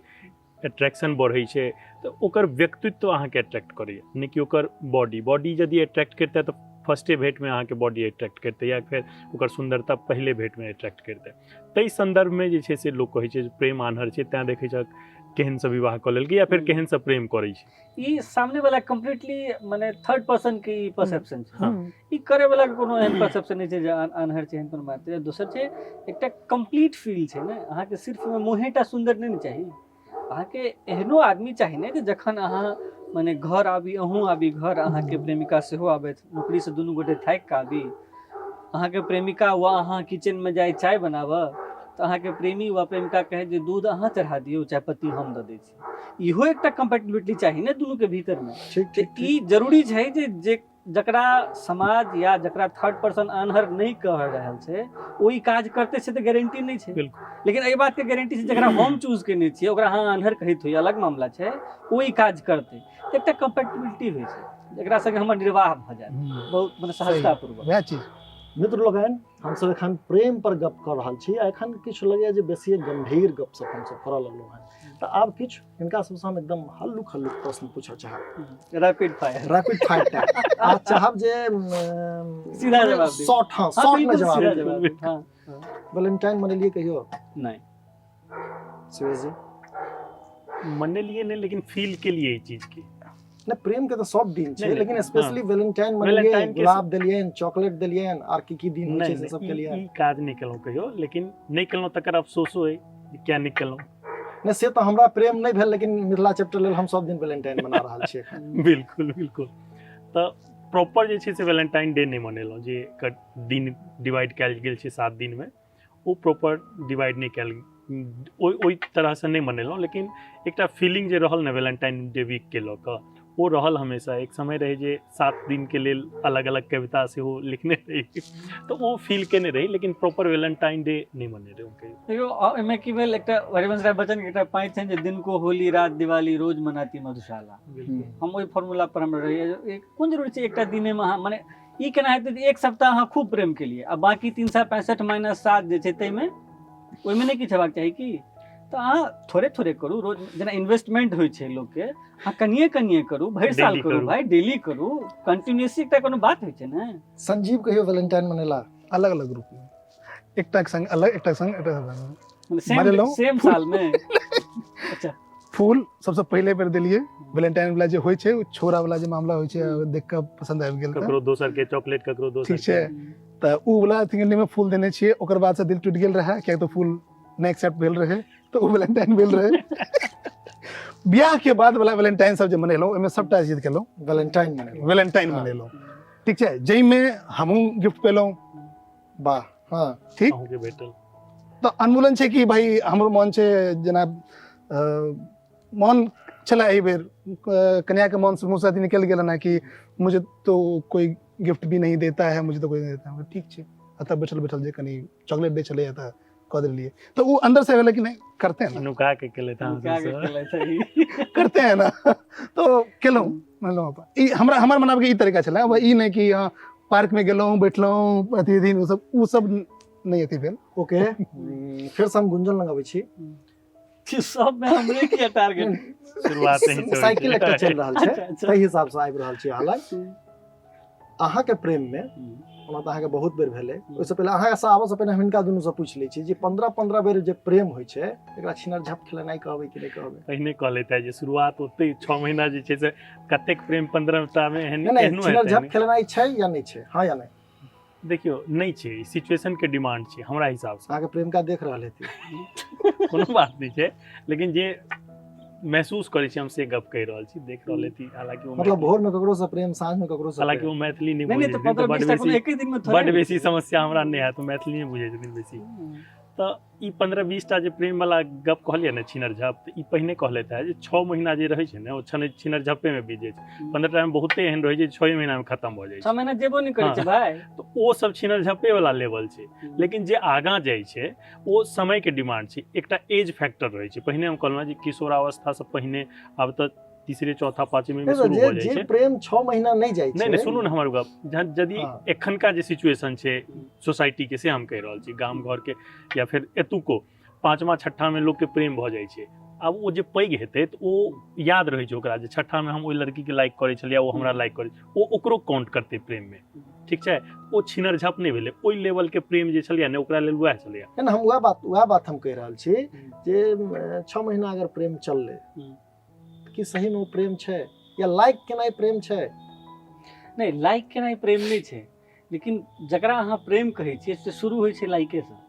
अट्रैक्शन बढ़ै छै, तऽ ओकर व्यक्तित्व अहाँके अट्रैक्ट करैए, नहि कि ओकर बॉडी। बॉडी यदि अट्रैक्ट करितै तऽ फर्स्टे भेँटमे अहाँके बॉडी अट्रैक्ट करितै, या फेर ओकर सुन्दरता पहिले भेँटमे अट्रैक्ट करितै। ताहि सन्दर्भमे जे छै से लोक कहै छै जे प्रेम आन्हर छै, तैँ देखै छहक केहन से विवाह कऽ लेलकै या फेर केहन से प्रेम करै छै। ई सामने वाला कम्प्लीटली मने थर्ड पर्सन के ई परसेप्शन छै। ई करे वाला के कोनो एहन परसेप्शन नहि छै जे आन्हर छै, एहन कोनो बात छै। दोसर छै एकटा कम्प्लीट फील छै ने, अहाँके सिर्फ मुँहेटा सुन्दर नहि ने चाही, अहाँके एहनो आदमी चाही ने जे जखन अहाँ मने घर आबी, अहूँ आबी घर, अहाँके प्रेमिका सेहो आबथि, नौकरीसँ दुनू गोटे थाकि कऽ आबी, अहाँके प्रेमिका वा अहाँ किचनमे जाइ चाय बनाबऽ, तऽ अहाँके प्रेमी वा प्रेमिका कहै जे दूध अहाँ चढ़ा दियौ, चायपत्ती हम दऽ दै छी। इहो एकटा कम्पैटिबिलिटी चाही ने दुनूके भीतरमे। ठीक, तऽ ठीक, ई जरूरी छै जे जकरा समाज या जकरा थर्ड पर्सन आन्हर नहि कह रहल छै, ओ ई काज करते छै तऽ गारंटी नहि छै। लेकिन एहि बातके गारंटी छै जकरा हम चूज केने छियै ओकरा अहाँ आन्हर कहैत होइए, अलग मामला छै, ओ ई काज करतै। तऽ एकटा कम्पैटिबिलिटी होइ छै जकरा संगे हमर निर्वाह भऽ जायत बहुत मने सहजतापूर्वक। वएह चीज। मित्र लोकनि, हमसब एखन प्रेम पर गप कऽ रहल छी आ एखन किछु लगैए जे बेसी गंभीर गपशप हमसब करऽ लगलहुँ हेँ, तऽ आब किछु हिनका सबसँ हम एकदम हल्लुक हल्लुक प्रश्न पूछऽ चाहब। Rapid fire. Rapid fire type. आ चाहब जे सीधा जवाब दी। शॉर्ट, हाँ, शॉर्ट में बिल्कुल जवाब सीधा दी। जवाब दी। हाँ, हाँ। वैलेंटाइन मनेलिए कहियो? नहीं। सुरेश जी? मनेलिए नहीं, लेकिन फील के लिए ई चीज की। नहि, प्रेम के तऽ सब दिन छै, नहि, लेकिन स्पेशली वैलेंटाइन मनेलियै, वैलेंटाइन के गुलाब देलियनि, चॉकलेट देलियनि, आर की की दिन होइ छै से सब ई केलियनि। ई काज नहि केलहुँ कहियो, लेकिन नहि केलहुँ तकर अफसोसो अइ जे किया नहि केलहुँ। नहि, से तऽ हमरा प्रेम नहि भेल, लेकिन मिथिला चैप्टर लेल हम सब दिन वैलेंटाइन मना रहल छी एखन। बिल्कुल बिल्कुल। तऽ प्रॉपर जे छै से वैलेंटाइन डे नहि मनेलहुँ, जे एकर दिन डिवाइड कयल गेल छै 7 दिनमे, ओ प्रॉपर डिवाइड नहि कयल, ओहि तरहसँ नहि मनेलहुँ। लेकिन एकटा फीलिंग जे रहल ने वैलेंटाइन डे वीकके लऽ कऽ, ओ रहल हमेशा। एक समय रहै जे 7 दिनके लेल अलग अलग कविता सेहो लिखने रही, तऽ ओ फील केने रही, लेकिन प्रॉपर वैलेंटाइन डे नहि मने रही कहियो। देखियौ, एहिमे की भेल, एकटा हरिवंश राय बच्चन के एकटा पाँति छनि जे दिन को होली रात दिवाली रोज मनाती मधुशाला। हम ओहि फॉर्मूला पर हम रहियै। कोन जरूरी छै एकटा दिनेमे अहाँ, मने ई केना हेतै जे एक सप्ताह अहाँ खूब प्रेम केलियै आ बाँकी 365 माइनस 7 जे छै ताहिमे ओहिमे नहि किछु हेबाक चाही की? तऽ अहाँ थोड़े थोड़े करू रोज, जेना इन्वेस्टमेंट होइ छै लोकके, अहाँ कनिए कनिए करू, भरि साल Daily करू करू। भाई, डेली करू, कंटिन्यूसली एकटा कोनो बात होइ छै ने। संजीव कहियो वैलेंटाइन मनेला? अलग अलग ग्रुप में, एकटा के संग अलग, एकटा के संग एकटा के संग। सेम मनेलहुँ। सेम साल में। अच्छा। फूल सबसे पहिले बेर देलियै वैलेंटाइन वाला जे होइ छै, ओ छोरा वाला जे मामला होइ छै, देख कऽ पसंद आबि गेल तऽ। ककरो दोसर के चॉकलेट, ककरो दोसर ठीक छै। के। तऽ उ वाला अथी में फूल देने छियै, ओकर बाद से दिल टूटि गेल रहै, किएक तऽ फूल नहि एक्सेप्ट भेल रहै, तऽ उ वैलेंटाइन भेल रहै। बियाह के बाद वाला वैलेंटाइन सब जे मनेलहुँ, ओहिमे सबटा चीज केलहुँ। वैलेंटाइन मनेलहुँ। वैलेंटाइन हाँ। मनेलहुँ, ठीक छै, जाहिमे हमहूँ गिफ्ट पेलहुँ। वाह, हाँ। ठीक। अहूँके भेटल। तऽ अनमूलन छै कि भाई हमरो मन छै, जेना मन छलै एहि बेर कन्या के मन से मुँह से अथी निकलि गेल ने कि मुझे तो कोई गिफ्ट भी नहीं देता है, मुझे तो कोई नहीं देता है। ठीक छै, एतऽ बैठल बैठल जे कनि चॉकलेट दै छलैया तऽ कऽ देलियै, तऽ ओ अंदर से भेलै कि नहीं करते हैं ना, नुका के केलथि अहाँ नुका के सबसँ। केलथि ई। करते हैं ना, तो केलहुँ, मनलहुँ अपन। ई हमरा हमर मनाबैके ई तरीका छलै। अब ई नहि कि हँ पार्क में गेलहुँ बैठलहुँ अथी दिन, ओ सब नहि अथी भेल। ओके, फेर से हम गुंजन लगाबै छी। सब में हमरे किया टारगेट? शुरुआत ही से होइ छै। साइकिल एकटा चलि रहल छै, अच्छा, अच्छा। ताहि हिसाब से आबि रहल छी अहाँ लग। अहाँके प्रेम में ओना तऽ अहाँके बहुत बेर भेलै, ओहिसँ पहिले अहाँके आबऽसँ पहिने हम हिनका दुनूसँ पूछि लै छी जे 15-15 बेर जे प्रेम होइ छै, एकरा छिनर झप खेलेनाइ कहबै कि नहि कहबै? पहिने कह लेता है जे शुरुआत ओते 6 महीना जे छै से कतेक प्रेम 15 टा में एहन नहि, एहनो छिनर हेतै झप ने। खेलेनाइ छै या नहि छै, हाँ या नहि? देखियौ, नहि छै, सिचुएशन के डिमांड छै हमरा हिसाब से। अहाँके प्रेमिका देख रहल हेती। कोनो बात नहि छै, लेकिन जे महसूस करै छी हम से गप कहि रहल छी, देख रहल हेती। हालांकि ओ मतलब भोर में ककरो से प्रेम, साँझ में ककरो से हालांकि प्रेम। ओ मैथिली नहि नहि, बुझै तऽ छथिन, तऽ 15 बड 20 टा कोनो बेसी एके दिन में थोड़े बड होइ बेसी छै। समस्या हमरा नहि हैत, ओ मैथिली नहि बुझै छथिन बेसी। तऽ ई 15-20 टा जे प्रेम वाला गप कहलियै ने छिनर झप, तऽ ई पहिने कहलथि है जे 6 महीना जे रहै छै ने, ओ छिनर झपे में बीत जाइ छै। 15 टा में बहुते एहन रहै छै 6 महीना में खत्म भऽ जाइ छै। 6 महीना जेबो नहि करै छै हाँ। भाई। तऽ ओ सब छिनर झपे वाला लेवल छै, लेकिन जे आगाँ जाइ छै ओ समय के डिमांड छै, एकटा एज फैक्टर रहै छै। पहिने हम कहलहुँ जे किशोरावस्था से पहिने, आब तऽ तीसरे चौथा पाँचवीं में नहि, शुरू जे भऽ जाइ जे छै। प्रेम 6 महीना नहि जाइ छै। नहि नहि, सुनू ने हमर गप, जहन यदि हाँ। एखनका जे सिचुएशन छै सोसाइटी के, से हम कहि रहल छी, गाम घर के या फिर एतुको 5वां 6ठा में लोकके प्रेम भऽ जाइ छै। आब ओ जे पैघ हेतै तऽ ओ याद रहै छै ओकरा जे 6ठा में हम ओहि लड़की के लाइक करै छलियै, ओ हमरा लाइक करै, ओ ओकरो काउंट करतै प्रेम में, ठीक छै? ओ छिनर झप नहि भेलै, ओहि लेवल के प्रेम जे छलियै ने ओकरा लेल वएह छलैया। नहि, हम वएह बात हम कहि रहल छी जे 6 महीना अगर प्रेम चललै कि सही में ओ प्रेम छै या लाइक केनाइ प्रेम छै? नहि, लाइक केनाइ प्रेम नहि छै, लेकिन जकरा अहाँ प्रेम कहै छियै से शुरू होइ छै लाइके से।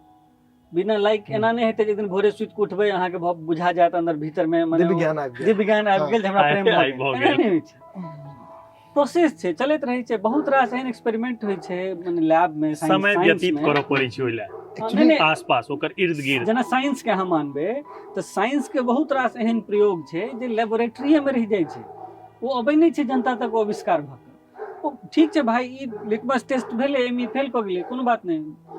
बिना लाइक एना नहि हेतै जे एक दिन भोरे सुति कऽ उठबै अहाँके बुझा जायत अंदर भीतर में, मने दिव्य ज्ञान आबि गेल। दिव्य ज्ञान आबि गेल जे हमरा प्रेम आइ भऽ भऽ गेल। एना गेल। नहि होइ छै, प्रोसेस छै, चलैत रहै छै। बहुत रास एहन एक्सपेरिमेंट होइ छै मने लैब में, समय साइंस व्यतीत में। करऽ पड़ै छै ओहि लए, नहि, नहि, आस पास ओकर इर्द गिर्द। जेना साइंस के अहाँ मानबै तऽ साइंस के बहुत रास एहन प्रयोग छै जे लेबोरेटरीए में रहि जाइ छै, ओ अबै नहि छै जनता तक ओ आविष्कार भऽ कऽ। ओ ठीक छै भाई, ई लिटमस टेस्ट भेलै, एहिमे फेल कऽ गेलै, कोनो बात नहि,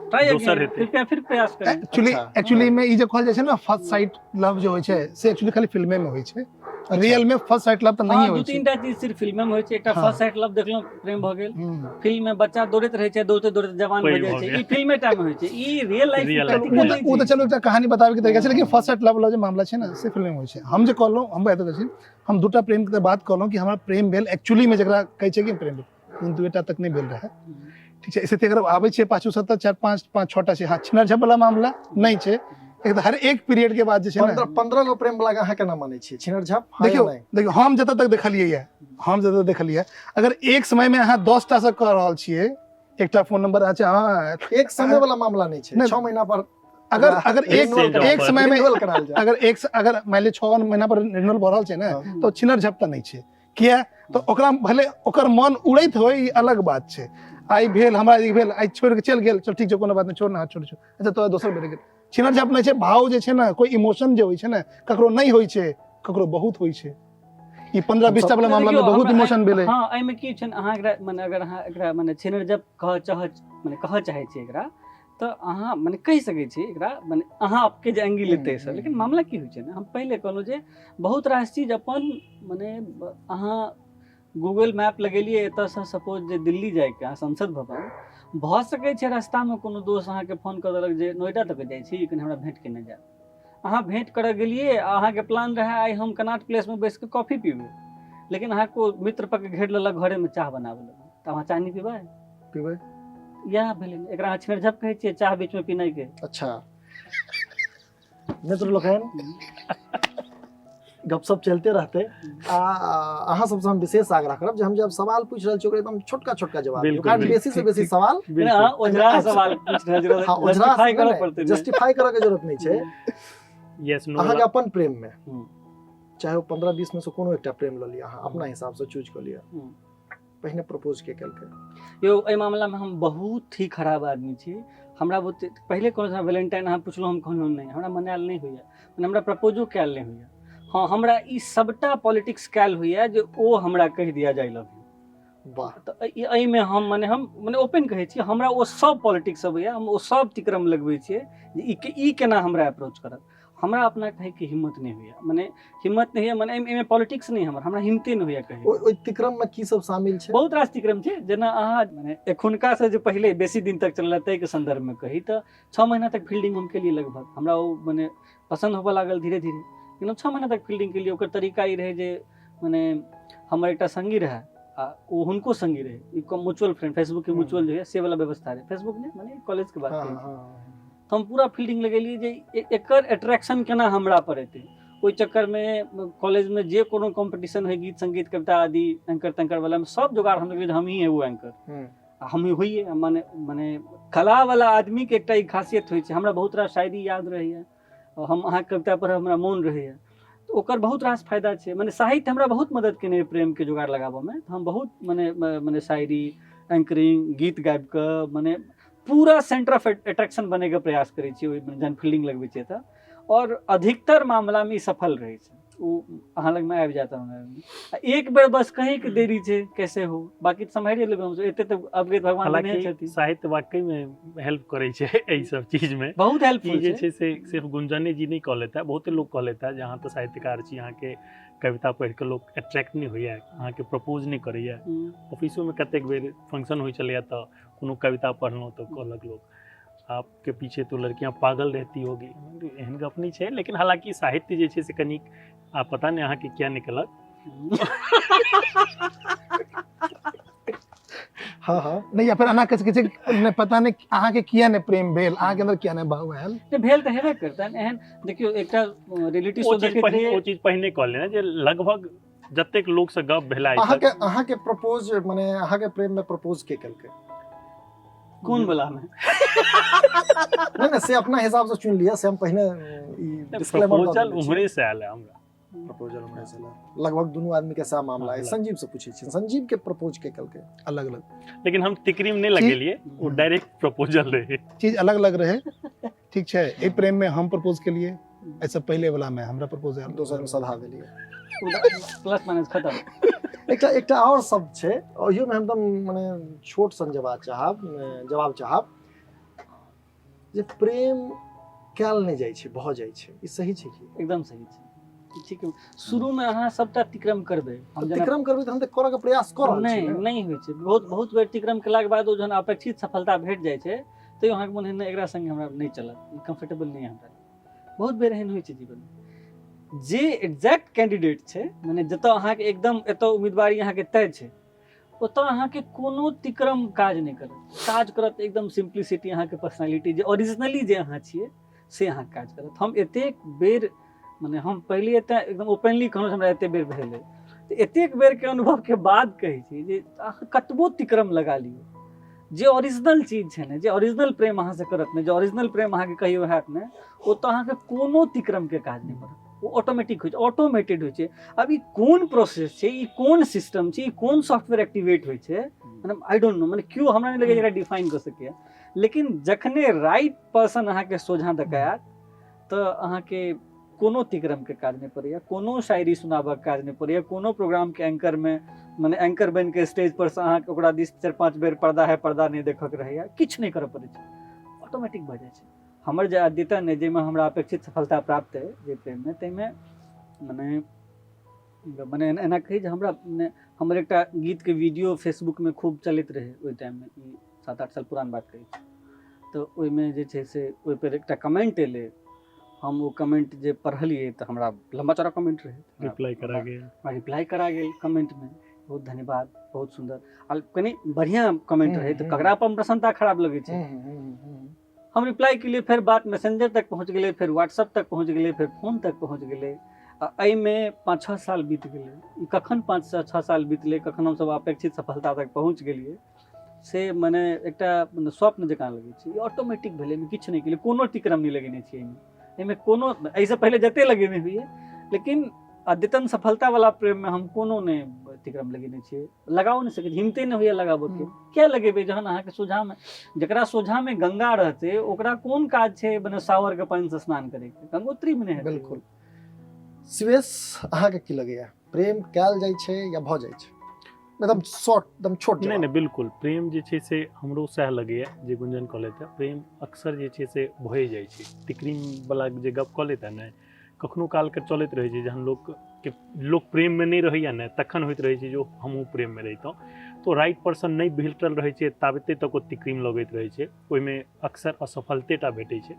ट्राई दोसर अगेन, हेतै। कृपया फिर प्रयास करें। एक्चुअली अच्छा। एक्चुअली में ई जे कहल जाइ छै ने फर्स्ट साइट लव जे होइ छै, से एक्चुअली खाली फिल्मे में होइ छै, रियल में फर्स्ट साइट लव तऽ हाँ, नहीं होइ दू छै। तीन टा चीज सिर्फ फिल्मे में होइ छै। एकटा हाँ। फर्स्ट साइट लव देखलहुँ, प्रेम भऽ गेल। हम्म। फिल्म में बच्चा दौड़ैत रहै छै, दौड़ते दौड़ते जवान भऽ पैघ जाइ भऽ छै, गेल। ई फिल्मे टा में होइ छै, ई रियल लाइफ Real life ओ तऽ ओ तऽ चलो एकटा कहानी बताबे के तरीका छै, लेकिन हाँ। फर्स्ट साइट लव वाला जे मामला छै ने से फिल्म में होइ छै। हम जे कहलहुँ, हम एतऽ छी, हम दूटा प्रेम के बात कहलहुँ कि हमरा प्रेम भेल एक्चुअली में, जकरा कहै छै कि प्रेम भेल, लेकिन दूटा तक नहि भेल रहै, ठीक छै। स्थिति अगर आबै छै पाछू से तऽ 4 5 5 6 टा छै। हाँ, छिनर झप वाला मामला नहि छै, एक तऽ हर एक पीरियड के बाद जे छै ने 15 गो प्रेम वाला के अहाँ केना मानै छियै? छिनर झप हाँ या देखियौ नहि? देखियौ, हम जतऽ तक देखलियै यऽ, हम जतऽ तक देखलियै, अगर एक समय में अहाँ 10 टा से कऽ रहल छियै, एकटा फोन नंबर अच्छा हाँ, एक समय वाला मामला नहीं छै, नहि। 6 महीना पर अगर अगर एक रिन्यूअल एक समय में रिन्यूअल करायल जाय। अगर एक अगर मान लिअ 6 महीना पर रिन्यूअल भऽ रहल छै ने, हाँ। तऽ छिनर झपता नहि छै। किया तऽ ओकरा भले ओकर मन उड़ैत होय, ई अलग बात छै। आइ भेल हमरा ई भेल, आइ छोड़ि के चलि गेल, चल ठीक छै कोनो बात नहि, छोड़ ना, छोड़ छोड़, अच्छा तोरा दोसर भेट गेल। छिनर झप नहि छै। भाव जे छै ने, कोइ इमोशन जे होइ छै ने, ककरो नहि होइ छै, ककरो बहुत होइ छै। ई 15-20 टा वाला मामला में देखियौ, बहुत हमरा इमोशन भेलै। हाँ, एहिमे की छै ने, अहाँ एकरा मने अगर अहाँ एकरा मने छिनर जब कहऽ चाह मने कहऽ चाहै छियै एकरा, तऽ अहाँ मने कहि सकै छी एकरा, मने अहाँ आपके जे एंगल लेतै से। लेकिन मामला की होइ छै ने, हम पहिले कहलहुँ जे बहुत रास चीज अपन मने अहाँ गूगल मैप लगेलियै एतऽसँ सपोज जे दिल्ली जाइके, अहाँ संसद भवन भऽ सकै छै रास्तामे कोनो दोस्त अहाँके फोन कऽ देलक जे नोएडा तक जाइ छी, कनि हमरा भेँट केने जायब। अहाँ भेँट करऽ गेलियै आ अहाँके प्लान रहै आइ हम कनाट प्लेसमे बैस कऽ कॉफी पीबै, लेकिन अहाँके ओ मित्र पकड़ घेर लेलक घरेमे चाह बनाबऽ लगल, तऽ अहाँ चाह नहि पीबै? पीबै। इएह भेलै, एकरा अहाँ छिनर झप कहै छियै चाह बीचमे पीनाइके। अच्छा मित्र लोकनि, गपशप चलते रहते आ अहाँ सबसँ हम विशेष आग्रह करब जे हम जब सवाल पूछि रहल छी ओकर एकदम छोटका छोटका जवाब दियौ, बिल्कुल, कारण बिल्कुल। बेसी से बेसी सवाल नहि, अहाँ ओझरा सवाल पूछि रहल छी, हाँ, ओझरा जस्टिफाई करऽ पड़तै ने। जस्टिफाई करऽ के जरूरत नहि छै। यस नो अहाँके अपन प्रेम में हम्म। चाहे वो 15-20 में से कोनो एकटा प्रेम लऽ लिअ, अहाँ अपना हिसाब से चूज कऽ लिअ, हम्म। पहिने प्रपोज के केलकै? यौ, एहि मामलामे हम बहुत ही खराब आदमी छी। हमरा बहुते पहिले कहलहुँ जेना वैलेंटाइन अहाँ पुछलहुँ, हम कहलहुँ नहि, हमरा मनायल नहि होइए, मने हमरा प्रपोजो कयल नहि होइए। हाँ, हमरा ई सबटा पॉलिटिक्स कयल होइए जे ओ हमरा कहि दिया जाय लव यू। वाह। तऽ एहिमे हम मने हम मने ओपन कहै छी, हमरा ओ सब पॉलिटिक्स अबैए, हम ओ सब तिक्रम लगबै छियै जे ई केना हमरा अप्रोच करत। हमरा अपना कहैके हिम्मत नहि होइए, मने हिम्मत नहि होइए, मने एहिमे पॉलिटिक्स नहि, हमरा हिम्मते नहि होइए कहैके। ओहि तिक्रम में की सब शामिल छै? बहुत रास तिक्रम छै। जेना अहाँ मने एखुनका से जे पहिले बेसी दिन तक चलल ताहिके संदर्भमे कही तऽ 6 महीना तक फील्डिंग हम केलियै लगभग। हमरा ओ मने पसन्द होबऽ लागल धीरे धीरे, लेकिन हम 6 महीना तक फील्डिंग केलियै। ओकर तरीका ई रहै जे मने हमर एकटा संगी रहै आ ओ हुनको संगी रहै, ई म्यूचुअल फ्रेंड, फेसबुक के म्यूचुअल जे होइए से वाला व्यवस्था रहै, फेसबुक नहि मने कॉलेज के बात करै छी। तऽ हम पूरा फील्डिंग लगेलियै जे एकर अट्रैक्शन केना हमरा पर एतै। ओहि चक्करमे कॉलेजमे जे कोनो कॉम्पिटिशन होइ गीत संगीत कविता आदि एंकर तैंकर वाला सब जोगाड़ हम लगेलियै, हमही एगो एंकर आ हमही होइए। मने मने कला वाला आदमीके एकटा ई खासियत होइ छै, हमरा बहुत रास शायरी याद रहैए, हम अहाँके कविता पर हमरा मोन रहैए, तऽ ओकर बहुत रास फायदा छै। मने साहित्य हमरा बहुत मदद केने अइ प्रेमके जोगाड़ लगाबऽमे। तऽ हम बहुत मने मने शायरी, एंकरिंग, गीत गाबिकऽ मने पूरा सेंटर ऑफ अट्रैक्शन बनैके प्रयास करै छियै ओहिमे जहन फील्डिंग लगबै छियै तऽ, आओर अधिकतर मामलामे ई सफल रहै छै। ओ अहाँ लगमे आबि जायत हमरा लगमे। आ एक बेर बस कहींके देरी छै कैसे हो, बाकी तऽ सम्हारिए लेबै हमसब, एते तऽ अवगत भगवान देने हालांकि छथिन। साहित्य वाकईमे हेल्प करै छै एहि सब चीजमे, बहुत ई हेल्पफुल जे छै। छै से सिर्फ गुंजने जी नहि कह लेता है, बहुते लोग कह लेता है जे अहाँ तऽ साहित्यकार छी, अहाँके कविता पढ़ि कऽ लोक अट्रैक्ट नहि होइए, अहाँके प्रपोज नहि करैए। ऑफिसोमे कतेक बेर फंक्शन होइ छलैए तऽ कोनो कविता पढ़लहुँ तऽ कहलक लोक आपके पीछे तो लड़कियां पागल रहती होगी। एहन गप नहि छै, लेकिन हालांकि साहित्य जे छै से कनिक आ पता नहि अहाँके किया निकलत। हाँ हाँ नहि, या फिर एना कहि सकै छै नहि, पता नहि अहाँके किया नहि प्रेम भेल, अहाँके अन्दर किया नहि भाव आयल। नहि भेल तऽ हेबे करतनि। एहन देखियौ एकटा रियलिटी शो ओ चीज देखैत पहिने रहियै। ओ चीज पहिने कहले जे लगभग जतेक लोक से गप भेला आइ तक, अहाँके अहाँके प्रपोज मने अहाँके प्रेम में प्रपोज के केलकै? कोन वाला में? नहि नहि, से अपना हिसाब से चुन लिअ, से हम पहिने ई डिस्क्लेमर दऽ प्रपोजल देने छी। उम्हरे से आयल है हमरा। प्रपोजल उम्हरे से आयल। लगभग दुनू आदमी के सह मामला है। हाँ, संजीव से पूछै छी, संजीव के प्रपोज के केलकै? अलग अलग। लेकिन हम तिकरीम नहि लगेलियै, ओ डायरेक्ट प्रपोजल रहे। चीज अलग अलग रहे, ठीक छै। एहि प्रेम में हम प्रपोज केलिए, एहिसँ पहिले वाला में हमरा प्रपोज आयल, दोसर में सधा देलियै, प्लस माइनस खत्म। एकटा एकटा आओर शब्द छै, ओहियोमे हम एकदम मने छोट सन जवाब चाहब, जवाब चाहब जे प्रेम कयल नहि जाइ छै, भऽ जाइ छै, ई सही छै की? एकदम सही छै, ठीक। शुरूमे अहाँ सबटा अतिक्रम करबै, हम जेना अतिक्रम करबै तऽ हम तऽ करऽ के प्रयास कऽ रहल छी नहि ने। नहि होइ छै। बहुत बहुत बेर अतिक्रम केलाके बाद ओ जहन अपेक्षित सफलता भेट जाइ छै तैयो अहाँके मोन होइ एकरा संगे हमरा नहि चलत, ई कम्फर्टेबल नहि हमरा। बहुत बेर एहन होइ छै जीवनमे। जे एग्जैक्ट कैंडिडेट छै, मने जतऽ अहाँके एकदम एतऽ उम्मीदवारी अहाँके तय छै, ओतऽ अहाँके कोनो तिक्रम काज नहि करत। काज करत एकदम सिम्प्लिसिटी, अहाँके पर्सनालिटी जे ओरिजिनली जे अहाँ छियै से अहाँके काज करत। हम एतेक बेर मने हम पहिले तऽ एकदम ओपनली कहलहुँ हमरा एतेक बेर भेलै, तऽ एतेक बेरके अनुभवके बाद कहै छी जे अहाँ कतबो तिक्रम लगा लियौ, जे ओरिजिनल चीज छै ने, जे ओरिजिनल प्रेम अहाँसँ करत ने, जे ओरिजिनल प्रेम अहाँके कहियो हैत ने, ओ तऽ अहाँके कोनो तिक्रमके काज नहि पड़त, ओ ऑटोमेटिक होइ छै, ऑटोमेटेड होइ छै। आब ई कोन प्रोसेस छै, ई कोन सिस्टम छै, ई कोन सॉफ्टवेयर एक्टिवेट होइ छै, मतलब I don't know, मने केओ हमरा नहि लगैए एकरा डिफाइन कऽ सकैए। लेकिन जखने राइट पर्सन अहाँके सोझाँ दऽ कऽ आयत तऽ अहाँके कोनो तिक्रमके काज नहि पड़ैए, कोनो शायरी सुनाबऽके काज नहि पड़ैए, कोनो प्रोग्रामके एंकरमे मने एंकर बनिके स्टेज पर से अहाँके ओकरा दिस 4-5 बेर पर्दा है पर्दा नहि देखऽके रहैए, किछु नहि करऽ पड़ै छै, ऑटोमेटिक भऽ जाइ छै। हमर जे अद्यतन अइ जाहिमे हमरा अपेक्षित सफलता प्राप्त अइ जे प्रेममे, ताहिमे मने मने एना कही जे हमरा मने हमर एकटा गीतके वीडियो फेसबुकमे खूब चलैत रहै ओहि टाइममे, ई 7-8 साल पुरान बात कहै छी, तऽ ओहिमे जे छै से ओहिपर एकटा कमेंट एलै, हम ओ कमेंट जे पढ़लियै तऽ हमरा लम्बा चौड़ा कमेंट रहै, रिप्लाई करा गेल, हमरा रिप्लाई करा गेल कमेंटमे, बहुत धन्यवाद, बहुत सुन्दर, आ कनि बढ़िआँ कमेंट रहै तऽ ककरा अपन प्रसन्नता खराब लगै छै। हम रिप्लाई केलियै, फेर बात मैसेंजर तक पहुँच गेलै, फेर व्हाट्सअप तक पहुँच गेलै, फेर फोन तक पहुँच गेलै, आ एहिमे 5-6 साल बीत गेलै। ई कखन 5-6 साल बीतलै, कखन हमसभ अपेक्षित सफलता तक पहुँच गेलियै से मने एकटा मने स्वप्न जकाँ लगै छै। ई ऑटोमेटिक भेलै, एहिमे किछु नहि केलियै, कोनो तिक्रम नहि लगेने छियै एहिमे, एहिमे कोनो एहिसँ पहिले जते लगेने होइए, लेकिन अद्यतन सफलतावला प्रेममे हम कोनो नहि तिक्रम लगेने छियै, लगाओ नहि सकै छी, हिम्मते नहि होइए लगाबऽके। किया लगेबै जहन अहाँके सोझामे, जकरा सोझामे गंगा रहतै ओकरा कोन काज छै मने सावरके पानिसँ स्नान करैके, गंगोत्रीमे नहि हेतै। बिल्कुल। शिवेश, अहाँके की लगैए, प्रेम कयल जाइ छै या भऽ जाइ छै? एकदम शॉर्ट, एकदम छोट नहि नहि, बिल्कुल प्रेम जे छै से हमरो सएह लगैए जे गुंजन कहलथि, प्रेम अक्सर जे छै से भए जाइ छै। तिकरीमवला जे गप कहलथि ने, कखनो कालके चलैत रहै छै, जहन लोकके लोक प्रेममे नहि रहैए ने तखन होइत रहै छै जे हमहूँ प्रेममे रहितहुँ, तऽ राइट पर्सन नहि भेटल रहै छै ताबते तक ओ तिकरीम लगैत रहै छै, ओहिमे अक्सर असफलते टा भेटै छै।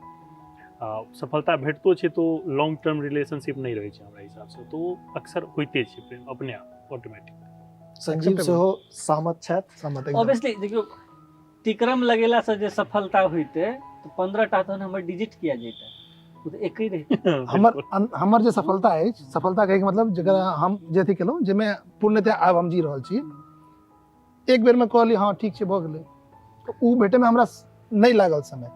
आ सफलता भेटतो छै तऽ लॉन्ग टर्म रिलेशनशिप नहि रहै छै हमरा हिसाबसँ, तऽ ओ अक्सर होइते छै प्रेम अपने आप ऑटोमेटिक। संजीव सेहो सहमत छथि? सहमत एकदम। ऑब्वियसली देखियौ, तिक्रम लगेलासँ जे सफलता होइतै तऽ 15 टा तहन हमर डिजिट किया जैतै, ओ तऽ एके रहितै। हमर जे सफलता अछि, सफलता कहैके मतलब जकरा हम जे अथी केलहुँ, जाहिमे पूर्णतया आब हम जी रहल छी, एक बेरमे कहली हँ ठीक छै भऽ गेलै, तऽ ओ भेटैमे हमरा नहि लागल समय।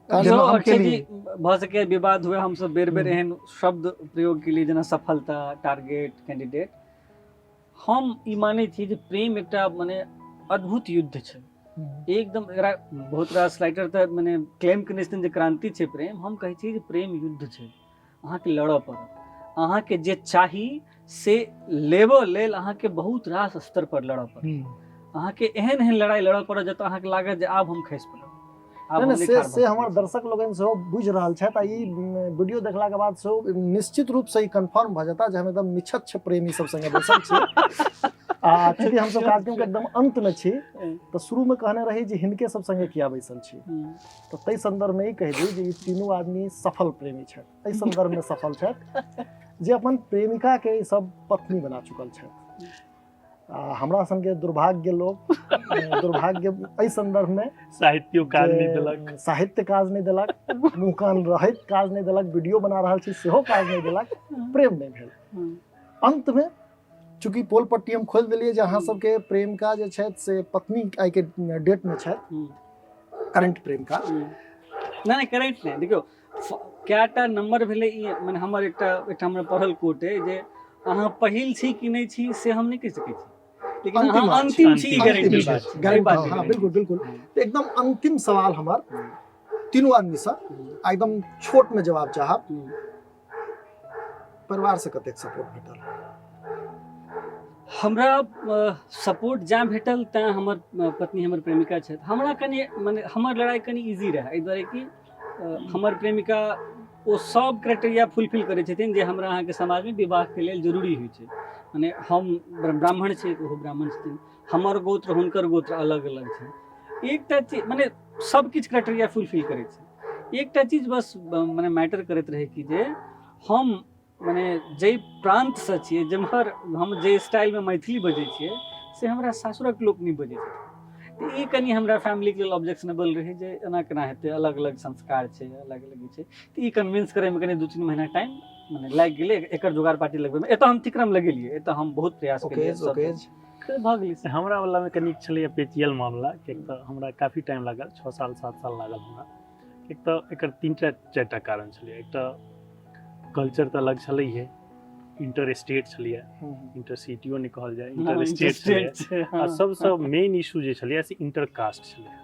भऽ सकैए विवाद हुए, हमसब बेर बेर एहन शब्द प्रयोग केलियै जेना सफलता, टारगेट, कैंडिडेट। हम ई मानै छी जे प्रेम एकटा मने अद्भुत युद्ध छै एकदम। एकरा बहुत रास राइटर तऽ मने क्लेम केने छथिन जे क्रांति छै प्रेम। हम कहै छी जे प्रेम युद्ध छै, अहाँके लड़ऽ पड़त, अहाँके जे चाही से लेबऽ लेल अहाँके बहुत रास स्तर पर लड़ऽ पड़त, अहाँके एहन एहन लड़ाइ लड़ऽ पड़त जतऽ अहाँके लागत जे आब हम खसि पड़ब। से से हमर दर्शक लोकनि सेहो बुझि रहल छथि, आ ई वीडियो देखलाके बाद सेहो निश्चित रूपसँ ई कन्फर्म भऽ जेता जे हम एकदम निछच्छ प्रेमी सब संगे बैसल छी। आ चूँकि हमसब कार्यक्रमके एकदम अन्तमे छी तऽ शुरूमे कहने रही जे हिनके सब संगे किया बैसल छी, तऽ ताहि सन्दर्भमे ई कहि दी जे ई तीनू आदमी सफल प्रेमी छथि, एहि सन्दर्भमे सफल छथि जे अपन प्रेमिकाके ई सब पत्नी बना चुकल छथि। आ हमरा सनके दुर्भाग्य लोक, दुर्भाग्य एहि सन्दर्भमे साहित्यो काज नहि देलक, साहित्य काज नहि देलक, मुँह कान रहैत काज नहि देलक, वीडियो बना रहल छी सेहो काज नहि देलक, प्रेम नहि भेल। अन्तमे चूँकि पोल पट्टी हम खोलि देलियै जे अहाँ सबके प्रेमिका जे छथि से पत्नी आइके डेटमे छथि, करेंट प्रेमिका। नहि नहि करेंट नहि, देखियौ कएटा नंबर भेलै ई, मने हमर एकटा एकटा हमरा पढ़ल कोट अइ जे अहाँ पहिल छी कि नहि छी से हम नहि कहि सकै छी, लेकिन अहाँ अंतिम छी, गारंटी बात छै। गारंटी, हाँ, बिल्कुल बिल्कुल। तऽ एकदम अंतिम सवाल हमर तीनू आदमीसँ, एकदम छोट में जवाब चाहब, परिवार से कतेक सपोर्ट भेटल? हमरा सपोर्ट जँ भेटल तैँ हमर पत्नी हमर प्रेमिका छथि। हमरा कनि मने हमर लड़ाइ कनि इजी रहै एहि दुआरे कि हमर प्रेमिका ओ सब क्राइटेरिया फुलफिल करै छथिन जे हमरा अहाँके समाजमे विवाहके लेल जरूरी होइ छै। मने हम ब्राह्मण छी, ओहो ब्राह्मण छथिन, हमर गोत्र हुनकर गोत्र अलग अलग छै, एकटा चीज मने सब किछु क्राइटेरिया फुलफिल करै छै। एकटा चीज बस मने मैटर करैत रहै कि जे हम मने जाहि प्रान्तसँ छियै, जेम्हर हम जाहि स्टाइलमे मैथिली बजै छियै से हमरा सासुरक लोक नहि बजै छथिन। ई कनि हमरा फैमिलीके लेल ऑब्जेक्शनेबल रहै जे एना केना हेतै, अलग अलग संस्कार छै, अलग अलग छै। तऽ ई कन्विंस करैमे कनि 2-3 महीना टाइम मने लागि गेलै एकर जोगाड़ पार्टी लगबैमे। एतऽ हम तिक्रम लगेलियै, एतऽ हम बहुत प्रयास केलियै, सब भऽ गेलै। हमरा वलामे कनि छलैए पेचियल मामला, किएक तऽ हमरा काफी टाइम लागल, 6 साल 7 साल लागल हमरा। एक तऽ एकर 3-4 कारण छलैए। एक तऽ कल्चर तऽ अलग छलैहे, इंटर स्टेट छलैए, इंटर सिटियो नहि कहल जाय, इंटर स्टेट छलैए। आ सबसँ मेन इशू जे छलैए से इंटर कास्ट छलैए।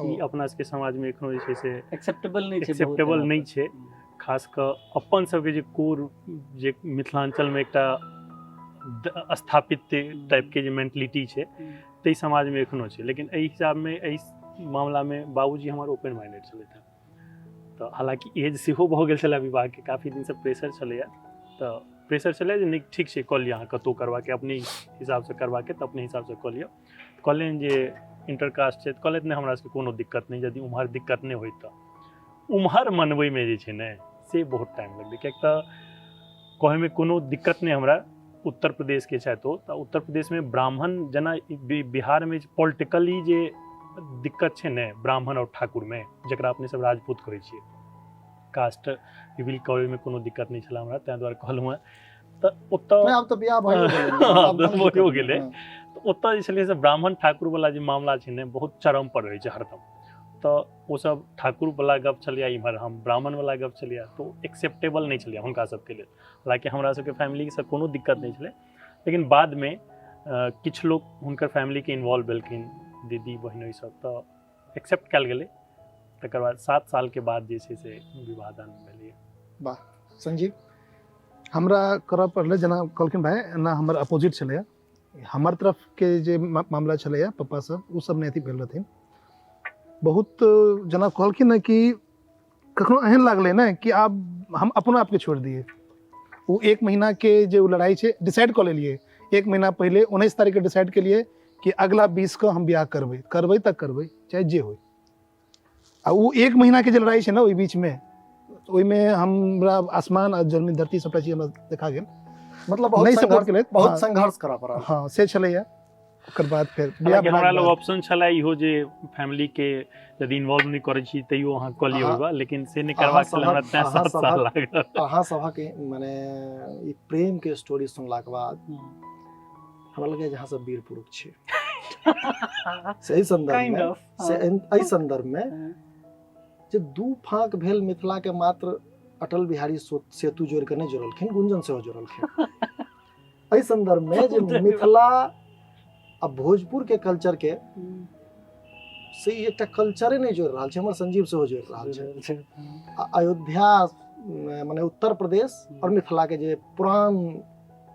ई अपना सबके समाजमे एखनो जे छै से एक्सेप्टेबल नहि छै, एक्सेप्टेबल नहि छै। खास कऽ अपन सबके जे कोर जे मिथिलाञ्चलमे एकटा स्थापित टाइपके जे मेंटलिटी छै ताहि समाजमे एखनो छै। लेकिन एहि हिसाबमे एहि मामलामे बाबूजी हमर ओपन माइंडेड छलथि हेँ। तऽ हालाँकि एज सेहो भऽ गेल छलै विवाहके, काफी दिनसँ प्रेशर छलैए, तऽ प्रेशर छलै जे नहि ठीक छै कऽ लिअ अहाँ, कतहु करबाके अपने हिसाबसँ करबाके तऽ अपने हिसाबसँ कऽ लिअ। कहलनि जे इंटरकास्ट छै, तऽ कहलथि नहि हमरा सबके कोनो दिक्कत नहि, यदि उम्हर दिक्कत नहि होय तऽ। उम्हर मनबैमे जे छै ने से बहुत टाइम लगलै, किएक तऽ कहैमे कोनो दिक्कत नहि हमरा, उत्तर प्रदेशके छथि ओ, तऽ उत्तर प्रदेशमे ब्राह्मण जेना बिहारमे पॉलिटिकली जे दिक्कत छै ने ब्राह्मण आओर ठाकुरमे, जकरा अपने सब राजपूत कहै छियै, कास्ट रिवील करैमे कोनो दिक्कत नहि छलै हमरा, ताहि दुआरे कहलहुँ हेँ। तऽ ओतऽ आब तऽ बियाह भऽ गेलै, तऽ ओतऽ जे छलै से ब्राह्मण ठाकुरवला जे मामला छै ने बहुत चरम पर रहै छै हरदम। तऽ ओसब ठाकुरवला गप छलैए, इम्हर हम ब्राह्मणवला गप छलैए, तऽ एक्सेप्टेबल नहि छलैए हुनका सबके लेल। हालाँकि हमरा सबके फैमिलीसँ कोनो दिक्कत नहि छलै, लेकिन बादमे किछु लोक हुनकर फैमिलीके इन्वॉल्व भेलखिन, दीदी बहिन सब, तऽ एक्सेप्ट कयल गेलै। तकर बाद 7 सालके बाद जे छै से विवाह दान भेलै। वाह। संजीव? हमरा करऽ पड़लै, जेना कहलखिन भाइ, एना हमर अपोजिट छलैए, हमर तरफके जे मामला छलैए पप्पा सब ओ सब नहि अथी भेल रहथिन बहुत। जेना कहलखिन ने कि कखनो एहन लागलै ने कि आब हम अपनो आपके छोड़ि दिए। ओ 1 महीनाके जे ओ लड़ाइ छै डिसाइड कऽ लेलियै 1 महीना पहिले, 19 तारीखके डिसाइड केलियै कि अगला 20 के हम बियाह करबै, करबै तऽ करबै, चाहे जे होइ। आ ओ 1 महीनाके जे लड़ाइ छै ने ओहि बीचमे, ओहिमे हमरा आसमान आ जमीन धरती सबटा चीज हमरा देखा गेल, मतलब बहुत सपोर्ट केलथि, बहुत संघर्ष करऽ पड़ल। हँ से छलैया। ओकर बाद फेर हमरा लग ऑप्शन छलै इहो जे फैमिली के यदि इन्वॉल्व नहि करै छी तैयो अहाँ कऽ लियौ विवाह, लेकिन से नहि करबाक छलै हमरा, तेँ 7 साल लागल। अहाँ सभक मने ई प्रेम के स्टोरी सुनलाके बाद हमरा लगैए जे अहाँ सब वीर पुरुष छी। सही संदर्भ में, से एहि संदर्भ में जे 2 फाँक भेल मिथिला के, मात्र अटल बिहारी सेतु जोड़ के नहि जोड़लखिन, गुंजन सेहो जोड़लखिन। एहि संदर्भ में जे मिथिला आ भोजपुर के कल्चर के से एकटा कल्चरे नहि जोड़ि रहल छै, हमर संजीव सेहो जोड़ि रहल छै। आ अयोध्या माने उत्तर प्रदेश और मिथिला के जे पुरान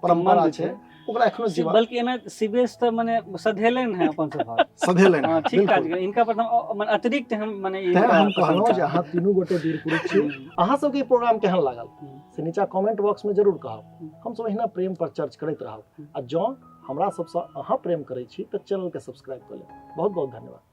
परंपरा छै ओकरा एखनो जीवा, बल्कि एना शिवेश तऽ मने सधेलनि है अपन सभक, सधेलनि। हां ठीक काज केलनि इनका पर, मने अतिरिक्त हम मने ई हम कहलहुँ जे अहाँ तीनू गोटे वीर पुरुष छी। अहाँ सबके ई प्रोग्राम केहन लागल से नीचा कमेंट बॉक्स में जरूर कहब। हम सब एहिना प्रेम पर चर्च करैत रहब, आ जँ हमरा सबसँ अहाँ प्रेम करै छी तऽ चैनल के सब्सक्राइब कऽ लेब। बहुत बहुत धन्यवाद।